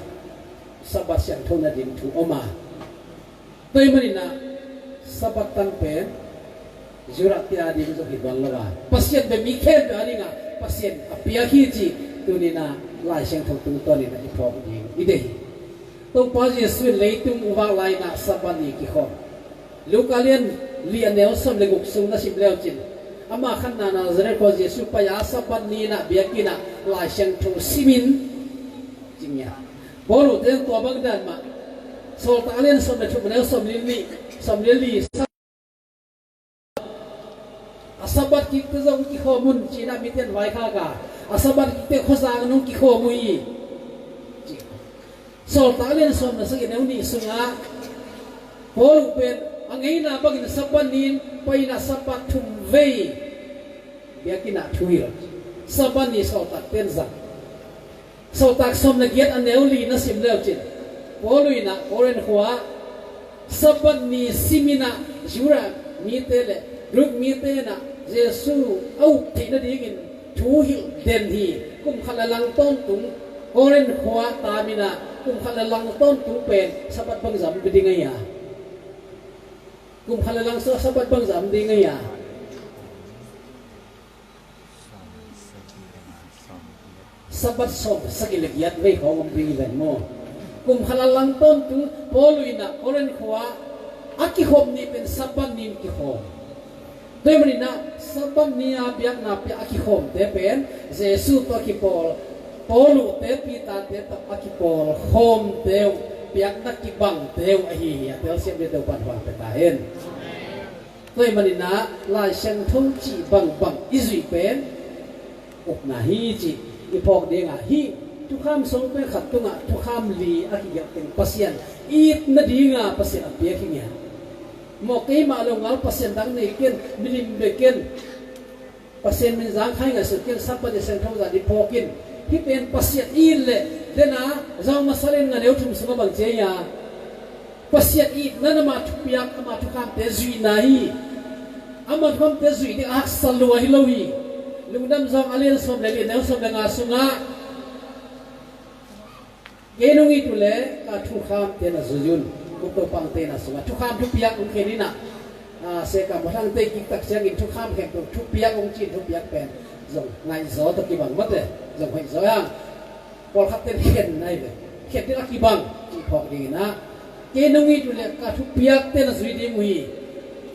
Sabbath siangtho nading thu om a, tua ahih manin ah Sabbath tang pen Judah te ading zong hi tuan lo a, Pasian bia mi khempeuh adingah Pasian a piak hi cih tuni in ah Lai Siangtho tungtawnin ah i phawk ding i deih hi. Topa Jesuh in leitung a vak lai-in ah Sabbath ni kikhawm. Luka lian li a neu sawm le guk sung na sim leucin, ama khatna Nazareth khua Jesuh pai-a Sabbath ni-in ah biakinn ah Lai Siangtho simin ci ngiat. Paul uh teng tua bang dan mah. Sawltak lian sawm le thum a neu sawm le li, sawm le li, a Sabbath kikte zong kikhawm un ci-in ah mite in vaikhak a, a Sabbath kikte khuazang nung kikhawm uh hi ci. Sawltak lian sawm na sagih neu nih sungah Paul uh pen a ngeina bangin Sabbath ni-in pai-in ah Sabbath thum vei biakinn ah thuhilh. Sabbath ni sawltak ten zang. Sawltak sawm na giat a neu li na sim leucin, Paul uh in ah Korin khua-ah Sabbath ni simin ah Judah mite le Greek mite in ah Jesuh a up theih nadingin thuhilh den hi. Kum khat le lang tawntung Korin khua-ah tamin ah kum khat le lang tawntung pen Sabbath bangzah om ding ahi a? Kum khat le lang sung Sabbath bangzah om ding ahi a? Sabbath sawm sagih le giat vei khawng om ding hi ven maw? Kum khat le lang tawntung Paul uh in ah Korin khua-ah a kikhawm ni pen Sabbath ni-in kikhawm. Tua ahih manin ah Sabbath ni-a biakna pia a kikhawmte pen Jesuh tawh a kipawl, Paul uhte, Peter-te tawh a kipawl khawmte uh, biakna kibangte uh ahi hi a, telsiam ding Topa'n thupha pia ta hen. Tua ahih manin ah Lai Siangtho cih bangbang i zuih pen ukna hi cih i phawk ding a, hih thukham sung pen khat tungah thukham li a kigelh teng Pasian it nadinga Pasian a piak hi ngiat. Mawh keimah lo ngal Pasian dang nei ken, milim bek ken, Pasian min zangkhai ngaihsut ken, Sabbath ni siangtho zah ding phawk in. Hih pen Pasian it leh, den a, Zomasa lian nga neu thum sungah bang ci hiam? Pasian itna in ama thupiak, ama thukhamte zuihna hi. Ama thukhamte zuih ding a haksa lua hi lo hi. Lungdam Song a lian sawm le li, neu sawm le nga sungah, kei nong it uh leh ka thukhamte na zui un. Kum Topa hong teina sungah thukham thupiak hong khen in ah, a, seka mawh hangte kiktak ciangin thukham khempeuh thupiak hong ci-in, thupiak pen zong ngaihzaw tawh kibang mate, zong hoihzaw hang. Pawlkhatte in khen nai ve, khen ding a kibang cih phawk ding in ah, kei nong it uh leh ka thupiakte na zui ding uh hi.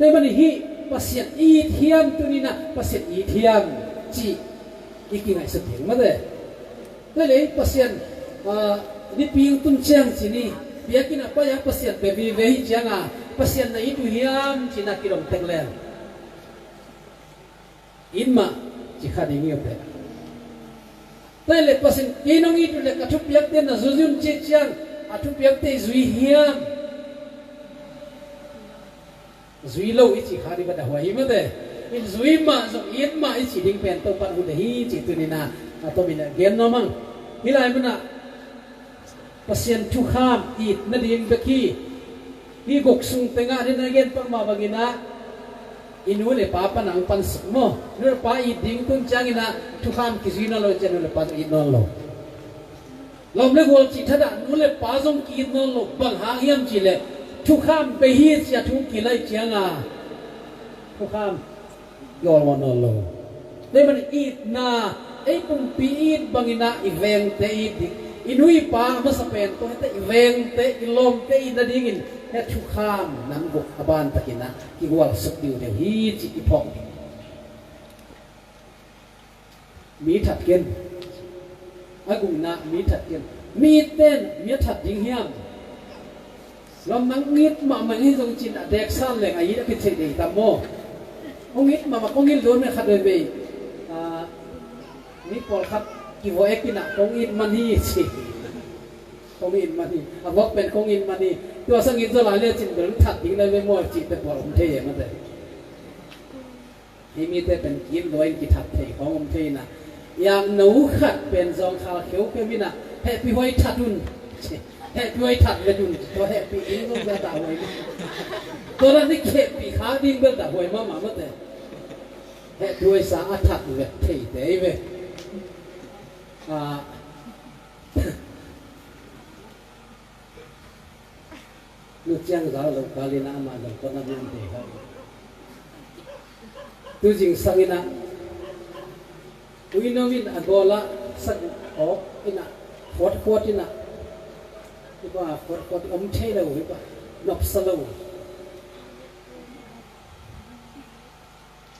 Tua ahih manin hih Pasian it hiam, tuni in ah Pasian it hiam cih i kingaihsut ding mate. Tua leh Pasian, a, nipi hong tun ciang ci ni, biakinn ah pai-a Pasian bia vive hi cianga, Pasian na it uh hiam ci-in ah kidong tek leng, it mah ci kha ding hi uh teh. Tua leh Pasian, kei nong it uh leh ka thupiakte na zui un ci ciang, a thupiakte i zui hiam? Zui lo i cih kha ding vat a huai hi mate. In zui mah zong, it mah i cih ding pen Topa'n hong deih hi cih tuni in ah, a tomin ah gen nuam ing. Hih lai munah Pasian thukham it nading bek hi. Hih guk sung tengah ding a gen pak mah bangin ah, i nu le pa pan hong pansuk maw. Nu le pa it ding tun ciangin ah thukham kizui nawn lo ciang nu le pa zong it nawn lo. Lawm le gual cih thadah nu le pa zong ki-it nawn lo, bang hang hiam cih leh Thukham bei hi ci-a thu kilai cianga thukham gawl mawh nawn lo. Tua ahih manin itna, ei pumpi it bangin ah i vengte it ding, i nu i pa a masa pen tawh hehte i vengte i lawmte it nadingin hih thukham nam guk a bantakin ah kigualsuk ding uh hi ci i phawk ding. Mi that ken. A gukna, mi that ken. Mi it ten mi a that ding hiam? Lam nang it mahmah hi zong cin a deksan leng a it a kitheih dei tam maw? Kong it mahmah, kong it lua meh khat veivei. Ah, mi pawlkhat kivuah ek in ah kong it man hi ci. Kong it man hi. A vuak pen kong it man hi. Tua sangin zaw lai le cin bel that ding lai ve maw cihte pawl om thei e mate. Hih mite pen ki-it lua in kithat thei khawng om thei in ah, iang no khat pen zawngkhal kheukheu in ah, hehpih huai that un, hehpih huai that vet un, tua hehpih ding zong dah huai mah. Tua dah ni hehpih kha ding bel dah huai mahmah mate. Hehpih huai sa a that vet theite hi ve. Ah, Nu Ciang Za lo kal in ah amah lo kawtna mian te kha. Tu zingsang in ah uino in a gawl ah sak awk in ah khuatkhuat in ah, hi pa, khuatkhuat om thei lo hi pa, nopsa lo.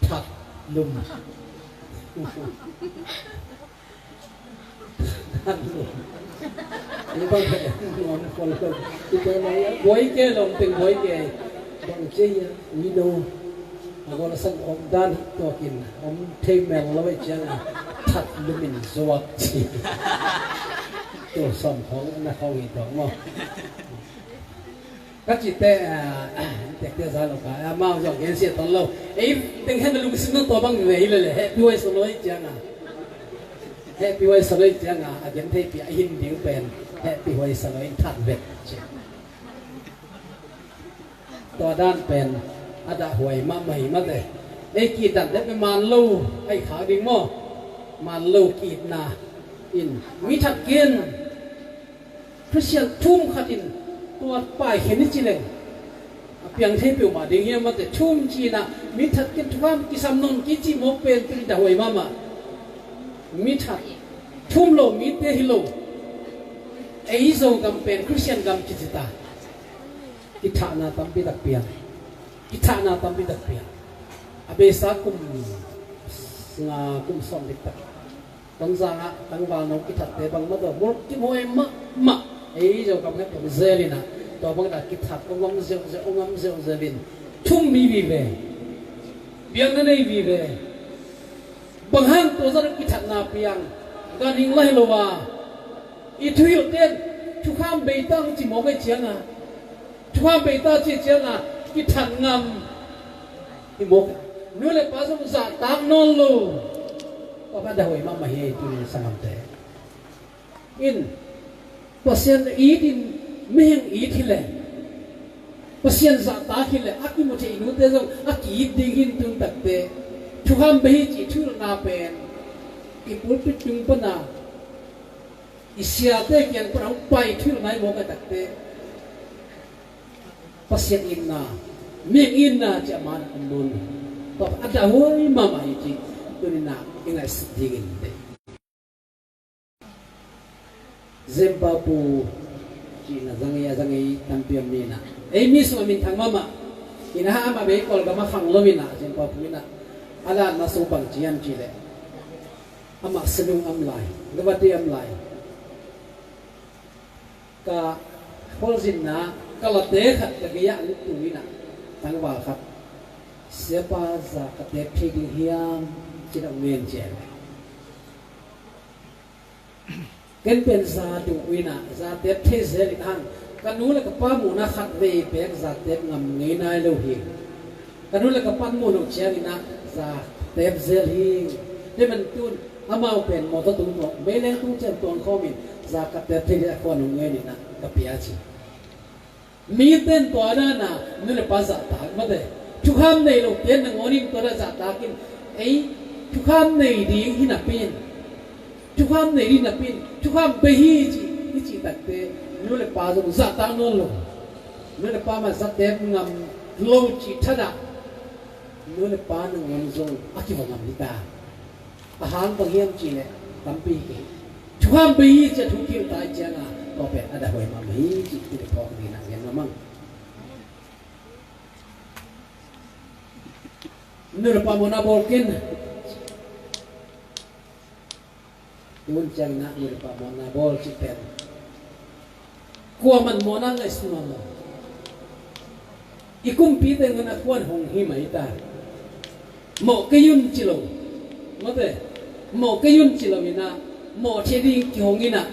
That lum. That lum. Buai ke lawm teng buai ke. Bang ci a, uino a gawl a sak awk dan hi tuakin om thei mel lo ahih ciangin that lum in zuak ci. Tua sawm khawng na khawng hi tuak maw? Ka cihte, ah, tekte za lo ka, amau zong gensia ton lo. Ei teng hen a lungsim nang tua bang ve hi lele, hehpih huai sa lo ahih cianga. Hehpih huai sa lo ahih cianga, a gen thei pi a hin ding pen, hehpih huai sa lo in that vet. Tua dan pen, a dah huai mahmah hi mate. Ei ki-it dan deuh pen man lo, a hi kha ding maw. Man lo ki-itna in, mi that ken. Khristian thum khat in tua paikhen i ci leng a piang thei peuhmah ding hiam mate, thum ci-in ah mi that ken thukham kisam nawn kei cih mawk pen tuni dah huai mahmah. Mi that thum lo mite hi lo. Ei Zogam pen Khristian gam kici ta. Kithahna tampi tak piang. Kithahna tampi tak piang. A beisa kum nga kum sawm dik tak. Tonzang ah tangvalno kithatte bang mah tawh mulkimhuai mahmah. Ei Zogam heh pom zel in ah tua bang dah kithat ong om ziauziau, ong om ziauziau in thum mi vive. Biakna nei vive. Bang hang tua zah kithatna piang ganhing lai lo a, i thuhilhte in thukham bei ta hong ci mawk ahih cianga, thukham bei ta cih cianga kithat ngam hi mawk. Nu le pa zong zahtak nawn lo. Tua bang dah huai mahmah hi ei tuni sanggamte. In Pasian it in mihing it hileh, Pasian zahtak hileh a kimu thei i nute zong a ki-it ding hi in tun takte thukham bei hi cih thuhilhna pen i pulpit tung pana i siate kiang pan a hong pai thuhilhna hi mawk a takte Pasian itna, mihing itna ci a man a om nawn lo. Tua a dah huai mahmah hi cih tuni-in ah i ngaihsut dingin. Zempau pu cihna zang ei a zang ei tampi om ni-in ah, ei mi sungah minthang mahmah. Ina amah bei Kawlgam a khang lo-in ah Zempau pu in ah a latna sung bang ci hiam cih leh, amah Senung om lai, Guwahati om lai. Ka khualzinna ka late khat ka gei-ah a lut tung in ah tangval khat, "Siapa, za ka tep thei ding hiam?" ci-in ah hong ngen ciang, ken pen za duh uh in ah za tep thei zel in hang, ka nu le ka pa muhna khat vei beek za tep ngam ngei nai lo hi. Ka nu le ka pa'n muh loh ciangin ah za tep zel hi. Tua ahih manin tun amau pen mawtaw tung tuang, meileng tung ciang tuang khawmin za ka tep thei ding a khuan hong ngen in ah ka pia ci. Mite in tua dan a nu le pa zahtak mate. Thukham nei lote in nangawn in tua dan zahtak in, ei thukham nei ding hi napi in, thukham nei ding napi in thukham bei hi ci, i cih takte nu le pa zong zahtak nawn lo. Nu le pa mah zattep ngam lo cih thadah nu le pa nangawn zong a kiva ngam hi ta. A hang bang hiam cihleh tampi hi kei. Thukham bei hi ci-a thu kihilh ta ahih ciangin tua pen a dahhuai mahmah hi cih tua phawk dingin ah gen mahmah. Nu le pa mawhna bawl ken. Tun ciangin ah nu le pa mawhna bawl cih pen kuaman mawhna ngaihsun mahmah lo. I kumpite ngun a kuan hong hi mai ta. Mawh kei un ci lo. Mawhte mawh kei un ci lo in ah mawh theih ding kihong in ah,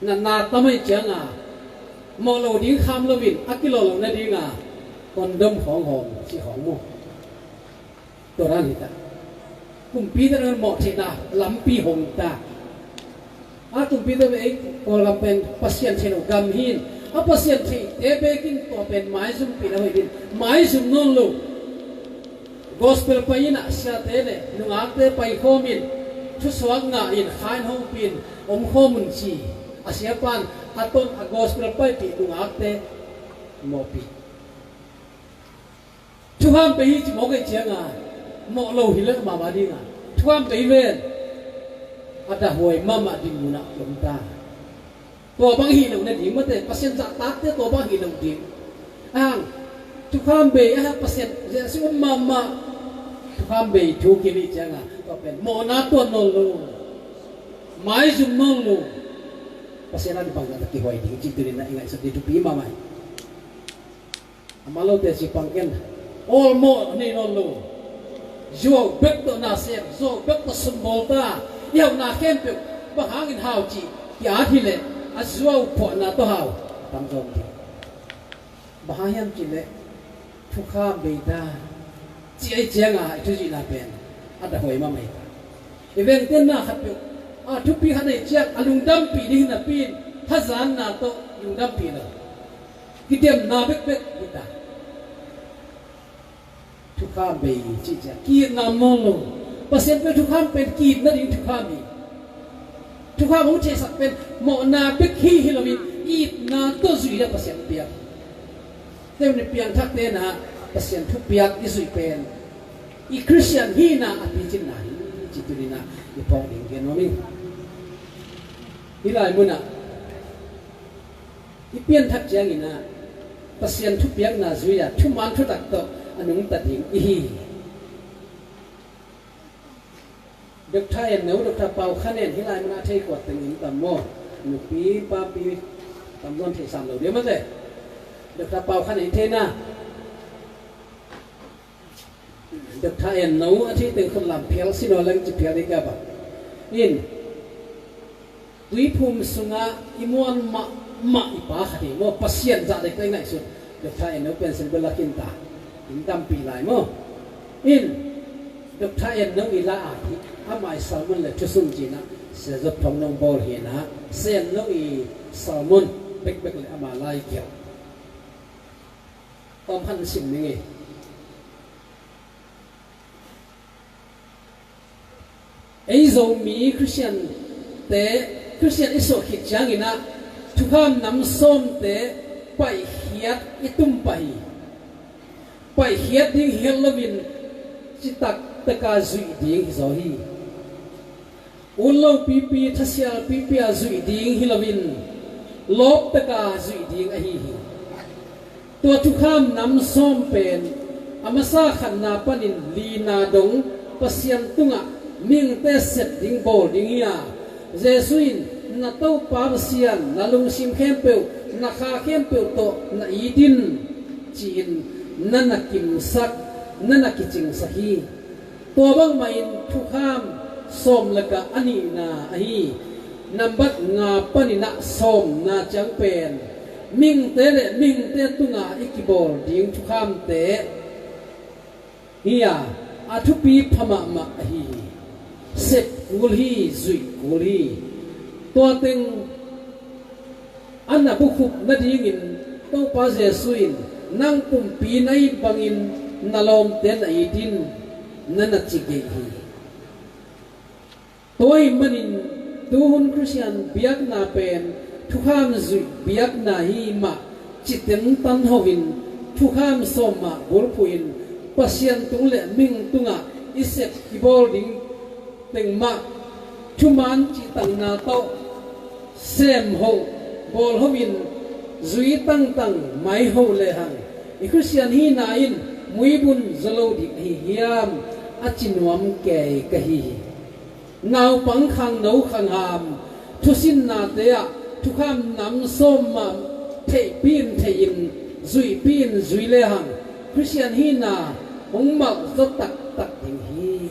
natna tam ahih ciangin mawh lo ding kham loin a kilawh loh nadingin condom khawng hawm cih khawng maw. Tua dan hi ta. Kumpite in mawh theihna lampi hong ta. A kumpite in ei Kawlgam pen Pasian theih loh gam hi in, a Pasian theihte bekin tua pen maizumpih na hoih ding, maizum nawn lo. Gospel pai in ah siate le nungakte paikhawm in thusuak ngah in khain hongpih in omkhawm un ci. A siapa in a ton a gospel paipih nungakte mawhpih. Thukham bei hi ci mawk ahih ciangin mawh lo hi lel mahmah dingin thukham bei ven. A dahhuai mahmah ding munah om ta. Tua bang hi lo nading mawhte, Pasian zahtakte tua bang hi lo ding. A hang thukham bei a hang Pasian Jesuh um mahmah. Thukham bei thu kihilh ciangin tua pen mawhna tuan nawn lo. Maizum nawn lo. Pasian a ding bangzah tak kihuai ding cih tunin ah i ngaihsut ding thupi mahmah hi. Amah lo teci pang ken. Awlmawh nei nawn lo. Zuau bek tawh na sem, zuau bek tawh sum bawl ta. I hauhna khempeuh bang hangin hau cih ki-at hileh a zuau phuahna tawh hau a tam zaw ding. Bang hang hiam cihleh thukham bei ta. Cih ahih ciangin i thuzuihna pen a dahhuai mahmah hi ta. I vengte na khatpeuh a thupi khat nei ciang a lungdampih ding hi napi in hazatna tawh lungdampih lo. Kidemna bekbek hi ta. Thukham bei cih ciang ki-itna om nawn lo. Pasian pen thukham pen ki-itna ding thukham hi. Thukham hong thehsak pen mawhna bek hi hi loin itna tawh zuih le Pasian piak. Tua ahih manin piangthakte in ah Pasian thupiak i zuih pen i Khristian hihna a picinna hi cih tunin ah i phawk ding gen nuam ing. Hih lai munah i pianthak ciangin ah Pasian thupiakna zui-a thuman thutak tawh a nungta ding i hi hi. Doctor En No, Doctor Pau Khan En, hih lai munah thei kuat teng in tam maw? Nupi papi tam luan thei sam lo ding mate. Doctor Pau Khan En i theihna. Doctor En No a thei teng khut lam phial sin aw leng ci phial ding ka ba. In Tuiphum sungah i muan mahmah i pa khat hi maw, Pasian zah dek tawh i ngaihsun. Doctor En No pen Saint Paul a kinta in tampi lai maw. In Doctor En No i la a hi, amah i sermon le thusun cinah Sia Zop Thawng Nong bawl hinah Sia En No i sermon bekbek le amah lai kiau. Tawm khan sim ning ei. Ei Zomi Khristiante, Khristian i suah khit cianginah thukham nam sawmte paihkhiat i tum pah hi. Paihkhiat ding hi het loin citak taka zuih ding hi zaw hi. Ut lopipi, thasial pipi a zuih ding hi loin lawp taka zuih ding ahi hi. Tua thukham nam sawm pen a masa khatna panin lina dong Pasian tungah mihingte sep ding bawl ding hi a, Jesuh in na Topa Pasian na lungsim khempeuh, na kha khempeuh tawh na it in ci-in na na kimsak, na na kicingsak hi. Tua bangmahin thukham sawm lakah a nihna ahi nambat nga paninah sawmna ciang pen mihingte le mihingte tunga i kibawl ding thukhamte hi a, a thupi pha mahmah ahi hi. Sep kul hi, zuih kul hi. Tua teng a na bukhup nadingin Topa Jesuh in nang pumpi na it bangin na lawmte na it in na na ci geih hi. Tua ahih manin tuhun Khristian biakna pen Thukham zuih biakna hi mah, citeng tan hoin thukham sawm mah bulphuhin Pasian tung le mihing tungah i sep i bawl ding teng mah thuman cihtakna tawh sem hoh bawl hoin zui tangtang mai hoh lehang i Khristian hihna in muibun zaw lo ding ahi hiam, a ci nuam kei ka hi hi. Naupang khangno khangham thusinnate ah thukham nam sawm mah theihpih in theihin zuihpih in zui lehang Khristian hihna hong malh zaw taktak ding hi.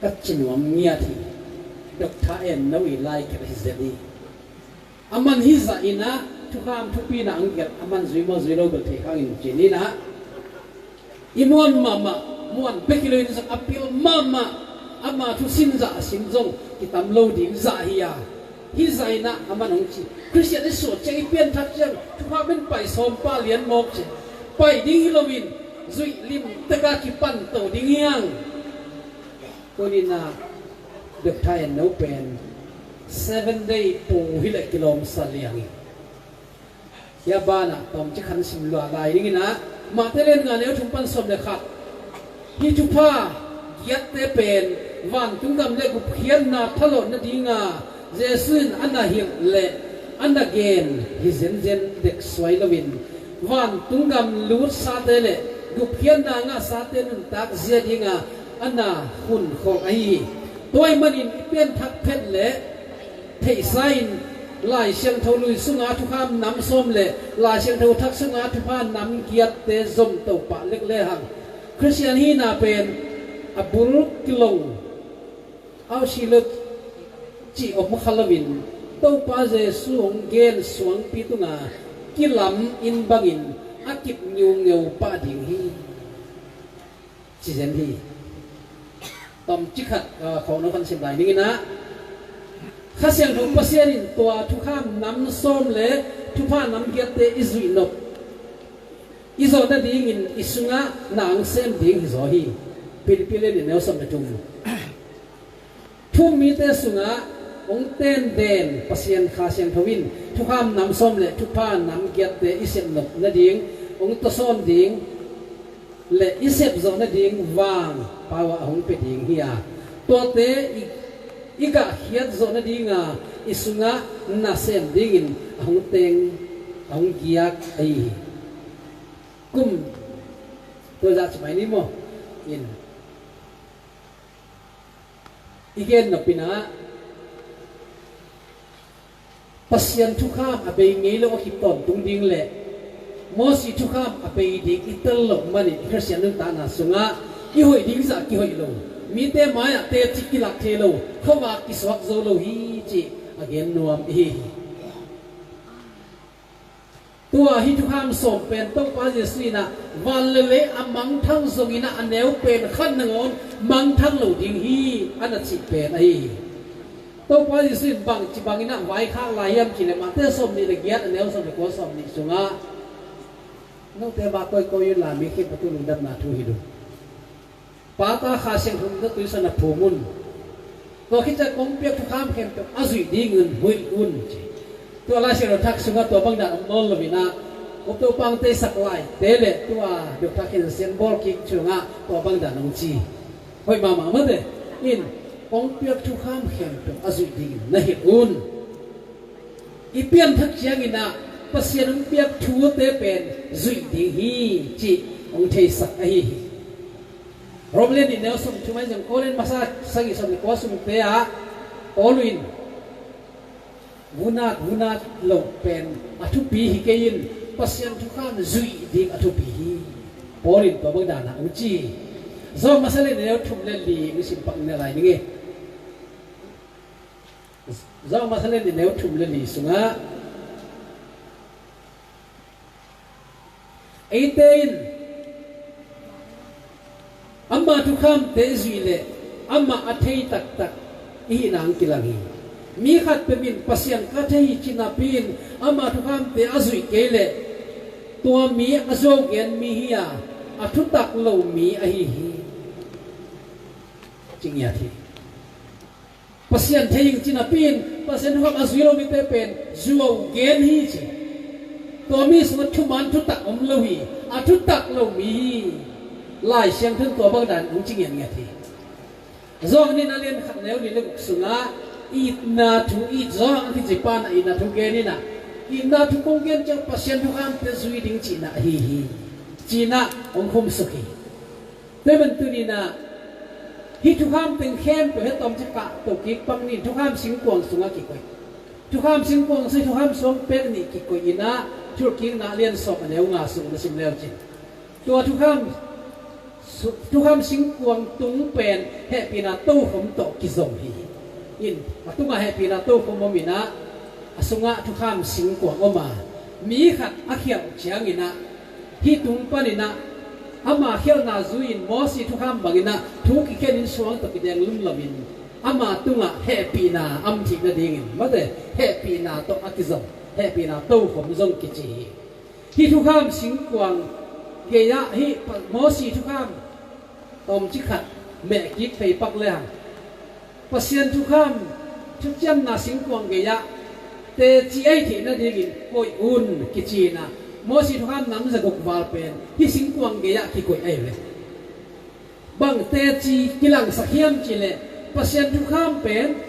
Ka ci nuam ngiat hi. Doctor En No i lai khat hi zel hi. Aman hih zah in ah thukham thupi na ang gelh aman zui maw zui lo bel thei khang in cin in ah i muan mahmah muan bek hi lo in zong a pil mahmah ama thusin zah a sim zong kitam lo ding zah hi a. Hih zah in ah aman hong ci Khristian i suah ciang i pianthak ciang thukham in pai sawm pah lian mawk ci pai ding hi lo in zuih lim tek a kipan to ding hi hang. Tuni in ah Doctor En No pen Seven Day pu hi leh kilawmsa liang hi. Hia banah tawmcik khat sim lua lai ding in ah Mate lian nga neu thum pan sawm le khat. Hih thupha giatte pen vantung gam le gupkhiatna thalawh nadinga Jesu in a na hilh le a na gen hi zenzen dek suai loin vantung gam lutsate le gupkhiatna ngahsate nuntak zia dinga a na hun khawk ahi hi. Tua ahih manin i pianthak phet le theihsa in Lai Siangtho lui sunga thukham nam sawm le Lai Siangtho thak sunga thupha nam giatte zom to pah lek lehang Khristian hihna pen a bul kilong ausi lo cih om kha loin Topa Jesu hong gen suangpi tunga kilam in bangin a kip ngiungeu pah ding hi. Ci zen hi. Tawmcik khat khawng no khan sim lai ding in ah Kha Siangtho Pasian in tua thukham nam sawm le thupha nam giatte i zuih nop i zawh nadingin i sungah na ang sem ding hi zaw hi. Philippi lian nih neu sawm le thum. Thu-um mite sungah hong tenden Pasian Kha Siangtho in thukham nam sawm le thupha nam giatte i sep nop nading hong tawsawn ding le i sep zawh nading vang pau ah hong pia ding hi a, tuate i, i gahkhiat zawh nadinga i sungah nasem dingin a hong teng a hong giak ahi hi. Kum tua zah ci mai ni maw? In i gen nopinah Pasian thukham a bei ngei lo a kip tawntung ding le Mosi thukham a bei ding i tel loh manin i Khristian nuntakna sungah i hoih ding zah kihoih lo, mite mai-ah teci kilak thei lo, khuavak kisuak zo lo hi cih a gen nuam i hi hi. Tua hih thukham sawm pen Topa Jesu in ah van le lei a mangthang zongin ah a neu pen khat nangawn mangthang lo ding hi a na cih pen ahi hi. Topa Jesu in bangci bangin ah vaikhak lai hiam cih leh Mate sawm nih le giat a neu sawm le kua sawm nih sungah note mah kawikawi unla mi khempeuh tu lungdamna thu hi lo. Pa, Ta, Kha Siangtho na tuisan a phum un. Tua khit ciang kong piak thukham khempeuh a zuih dingin huih un ci. Tua Lai Siangtho thak sungah tua bang dan om nawn loin ah Topa hong teisak laite le tua biaktak khin sian bawl kik sungah tua bang dan hong ci. Hoih mahmah mate in kong piak thukham khempeuh a zuih dingin na hilh un. I pianthak ciangin ah Pasian hong piak thute pen zuih ding hi cih hong theisak ahi hi. Rom lian nih neu sawm thum ahi zong Korin masa sagih sawm le kua sungte ah Paul in vunat vunat loh pen a thupi hi kei in Pasian thukham zuih ding a thupi hi. Paul in tua bang danah hong ci hi. Zawng masa lian nih neu thum le li hong sim pak ne lai ning e. Zawng masa lian nih neu thum le li sungah eite in ama thukhamte i zuih leh amah a thei taktak i hih nang kilang hi. Mi khatpeuh in Pasian ka thei hi ci napi in ama thukhamte a zuih kei leh tua mi a zuau gen mi hi a, a thutak lo mi ahi hi. Ci ngiat hi. Pasian thei ing ci napi-in Pasian thukham a zui lo mite pen zuau gen hi ci. Tua mi sungah thuman thutak om lo hi. A thutak lo mi hi. Lai Siangtho in tua bang dan hong ci ngiatngiat hi. Johan in a lian khat neu li le guk sungah itna thu, it Johan a kici pa in a itna thu gen in ah, itna thu kong gen ciang Pasian thukhamte zui ding cihna ahi hi. Ci-in ah hong khumsuk hi. Tua bantuk in ah hih thukham teng khempeuh hih tawmcik ah to kik pak ni, thukham singkuang sungah kikoih. Thukham singkuang sungah thukham suang pek nih kikoih in ah, Thuhilhkikna a lian sawm a neu nga sung na sim leu cin, tua thukham su-, thukham singkuang tung pen hehpihna tokhom tawh kizom hi. In, a tungah hehpihna tokhom om in ah, a sungah thukham singkuang om a, mi khat a khialh ciangin ah, hih tung panin ah ama khialhna zui-in Mosi thukham bangin ah thu kikhen in suang tawh kideng lumlum in, ama tungah hehpihna a om theih nadingin, mate, hehpihna tawh a kizom, hehpihna tokhom zong kici hi. Hih thukham singkuang gei-ah hih pa-, Mosi thukham tawmcik khat meh kik phei pak le hang, Pasian thukham, thuciamna singkuang gei-ah teci a hih theih nadingin koih un kici in ah, Mosi thukham nam zaguk val pen hih singkuang gei-ah kikoih ahi ve. Bang teci kilangsak hiam cih leh, Pasian thukham pen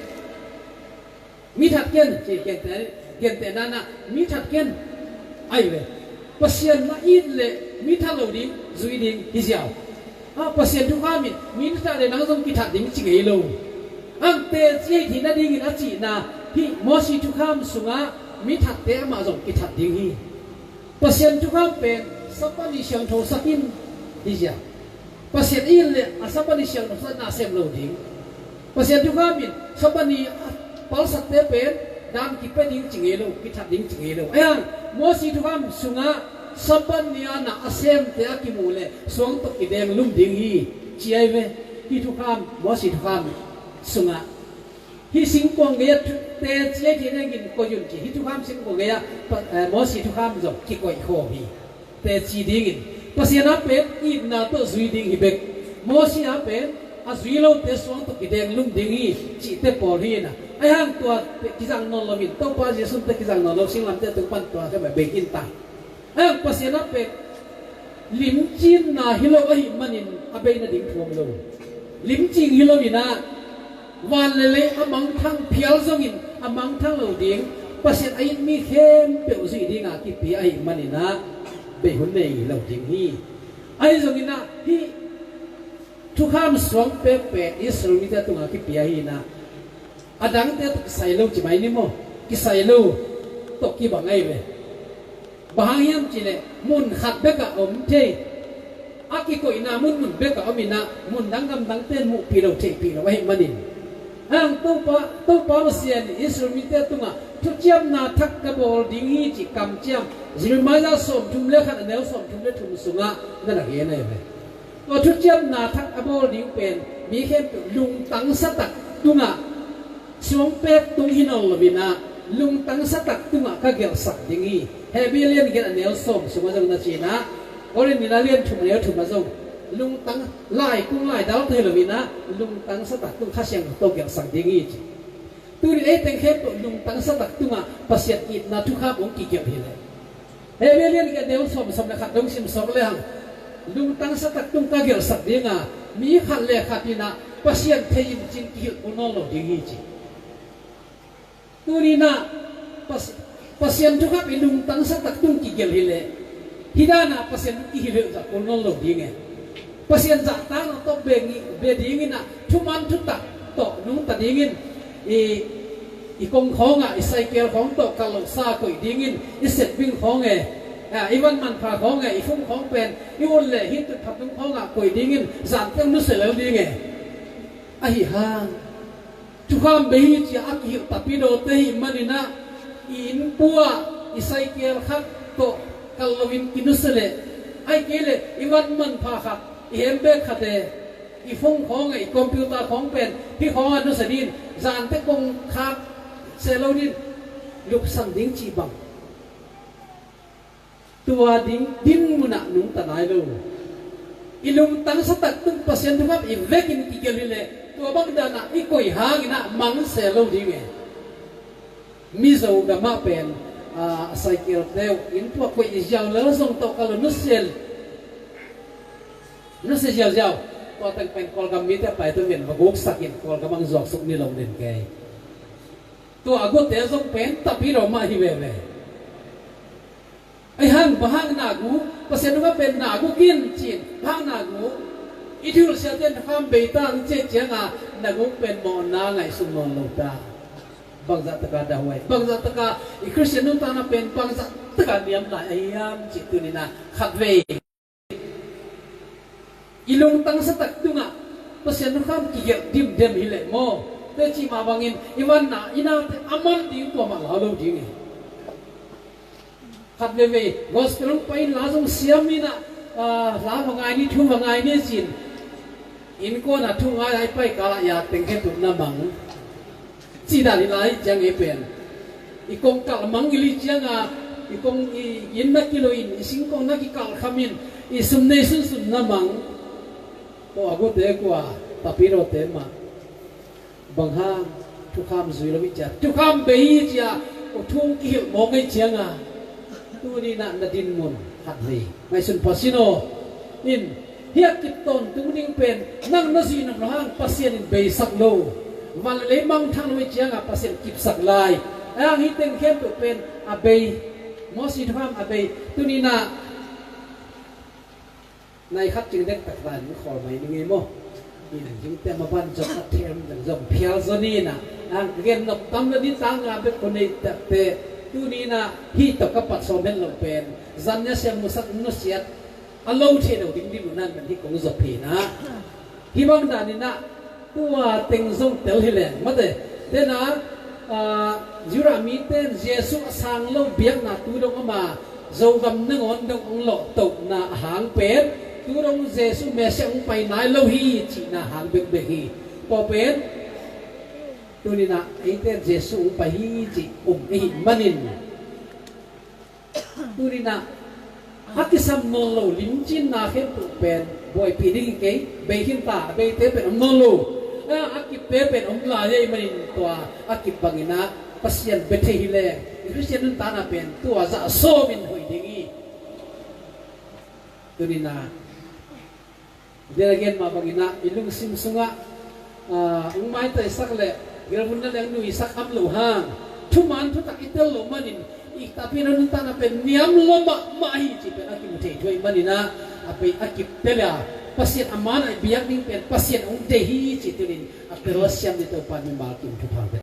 mi that ken, ci, genteh, gentehna-in ah mi that ken ahi ve. Pasian na it leh mi that lo ding, zui ding hi ziau. A, Pasian thukham in mi na that leh nang zong kithat ding ci ngei lo. Ang teci a hih theih nadingin a cihna, hih Mosi thukham sungah mi thatte amah zong kithat ding hi. Pasian thukham pen Sabbath ni siangthosak in hi ziau. Pasian it leh a Sabbath ni siangthosak na sem lo ding. Pasian thukham in Sabbath ni a palsatte pen dan kipia ding ci ngei lo, kithat ding ci ngei lo. Ahi hang Mosi thukham sungah Sabbath ni a na a semte a kimu leh suang tawh kideng lum ding hi, ci ahi ve. Hih thukham, Mosi thukham sungah hih singkuang gei-ah thu-, teci a hih theih nadingin koih un ci. Hih thukham singkuang gei-ah pa-, eh, Mosi thukham zong kikoih khawm hi. Teci dingin, Pasian a pen itna tawh zui ding hi bek. Mosi a pen a zui lote suang tawh kideng lum ding hi cihte pawl hi in ah. Ahi hang tua kizang nawn lo in, Topa Jesu te kizang nawn lo, singlamteh tung pan tua khempeuh bei in ta. Ahi hang Pasian a pen limcinna hi lo ahih manin a bei nading thu om lo. Limcing hi lo in ah, van le lei a mangthang phial zongin a mangthang lo ding, Pasian a it mi khempeuh zuih ding a kipia ahih manin ah bei hun nei lo ding hi. Ahi zongin ah hih thukham suang pekpek Israel mite tungah kipia hi in ah, a dangte tawh kisai lo ci mai ni maw? Kisai lo tawh kibang ahi ve. Bang hang hiam cih leh mun khat bekah om thei, a kikoihna mun mun bekah om in ah, mun dang gam dangte in muhpih lo theihpih lo ahih manin. Ahi hang Topa, Topa Pasian in Israel mite tungah thuciamna thak ka bawl ding hi cih kamciam Jeremiah sawmthum le khat a neu sawmthum le thum sungah na na gen ahi ve. Tua thuciamna thak a bawl ding pen mi khempeuh lungtang satak tungah suang pek tung hi nawn lo in ah, lungtang satak tungah ka gelhsak ding hi. Hebru lian giat a neu sawm sungah zong na ci in ah, Korin a lian thum a neu thum ah zong lungtang, lai kung lai dal thei lo in ah, lungtang satak tung Kha Siangtho tawh gelhsak ding hi ci. Tuni ei teng khempeuh lungtang satak tungah Pasian itna thukham hong kigelh hi leh, Hebru lian giat a neu sawm, sawm le khat dong sim sawk le hang, lungtang satak tung ka gelhsak ding a, mi khat le khat in ah Pasian thei in cin kihilh kul nawn lo ding hi ci. Tuni in ah Pas-, Pasian thukham i lungtang satak tung kigelh hi leh, hih dan ah Pasian tung kihilh zah kul nawn lo ding e. Pasian zahtakna tawh beng i, bia dingin ah, thuman thutak tawh nungta dingin, i, i kong khawngah, i saikel khawng tawh kal lo sa koih dingin, i setbing khawng e, a, i van manpha khawng e, i fung khawng pen i ut leh hih tutphah tung khawngah koih dingin zan teng nusia lel ding e. Ahi hang thukham bei hi ci-a a kihilh tapi dawte ahih manin ah, i innpu ah i saikel khat tawh kal loin kinusia leh, ahih kei leh i van manpha khat, i handbag khat e, i phone khawng e, i computer khawng pen hih khawngah nusia dingin, zan teng kong khak seh lo dingin lupsan ding cih bang, tua ding dinmun ah nungta nai lo. I lungtang satak tung Pasian thukham i vekin kigelh hi leh, Tua bang danah i koih hangin ah mang se lo ding e. Mizo gamah pen, ah, a cycle teuh in tua koih i ziau lel zong tawh ka lo nusia, nusia ziauziau. Tua teng pen Kawlgam mite a pai tu men va guksakin Kawlgam ang zuaksuk ni lo den kei. Tua a guate zong pen tapi lo mah hi veve. Ai hang, bang hang na gu, Pasian nungah pen na gu kin cin, bang hang na gu, i thilsiate na kham bei ta ang cia cianga, na gu pen mawhna ngaihsuk nawn lo ta. Bangzah taka dahuai, bangzah taka i Khristian nuntakna pen, bangzah taka niam lai a hiam cih tuni na khatvei. I lungtang sa tak tungah Pasian nungah kigelh dimdem hi leh maw? Teci mah bangin i vanna i nate a man ding tua mah lau lo ding hi. Khat veivei gospel hong pai in la zong siam in ah, ah, la va ngai ni, thu va ngai ni cin. Innkuan ah thu ngai lai pai kal ah yak teng khe tuk na mang. Ci dan hi lai ciang ei pen. I kong kalh mang i li cianga, i kong i inn na kilo in, i singkong na kikalh kham in, i sum nei sunsun na mang. Ko a gute kua, tapi rote mah. Bang hang, thukham zui lo i cia. Thukham bei i cia, ko thung kihilh mawk ngei cianga. Tuni na na dinmun, khat vei. Ngaihsun pha sin aw. In, hi a kip tawntung ding pen, nang na zuih nop lo hang Pasian in beisak lo. Van le lei mangthang lo i cianga Pasian kipsak lai. A hang hi teng khempeuh pen a bei. Mosi thukham a bei. Tuni na nai khat cing dek tak lai ning khawl mai ning ei maw. In hing te ma ban zong a them dang zong phial zaw ni na. A hang gen nop tam lo ni tang a bek ko nei tak te. Tuni na hi tawh ka pat sawm hen lo pen. Zan nia siam musak nusiat. A lo thei lo ding ding nan kan hi kong zop hi na. Hi bang dan in ah, tua teng zong tel hi leng. Mate, tena, ah, Judah mi ten Jesu a sang lo biakna tu dong ama, Zogam nangawn dong ong lo tokna a hang pen, tu dong Jesu Messiah ong pai nai lo hi, cihna hang bekbek hi. Tua pen, tuni na, eite Jesu ong pai hi, cih um ei hi manin. Tuni na, a kisam nawn lo limcinna khempeuh pen buaipih ding hi kei, bei khin ta, a beite pen om nawn lo. A, a kipte pen om lai ei manin tua, a kip bangin ah, Pasian bia thei hi leng, i Khristian nuntakna pen tua zah sawmin hoih ding hi. Tuni na, Delagen mah bangin ah i lungsim sungah, ah, ung maitaisak le gelvunna leng nuisak am lo hang. Thuman thutak i tel lo manin i tapi na nuntakna pen niam lo mahmah hi ci pen a kimu thei thuai manin ah a bei a kip tel a Pasian a man a i biak ding pen Pasian ung dei hi ci tunin a tel a siam ni Topa mimal kim thupha pen.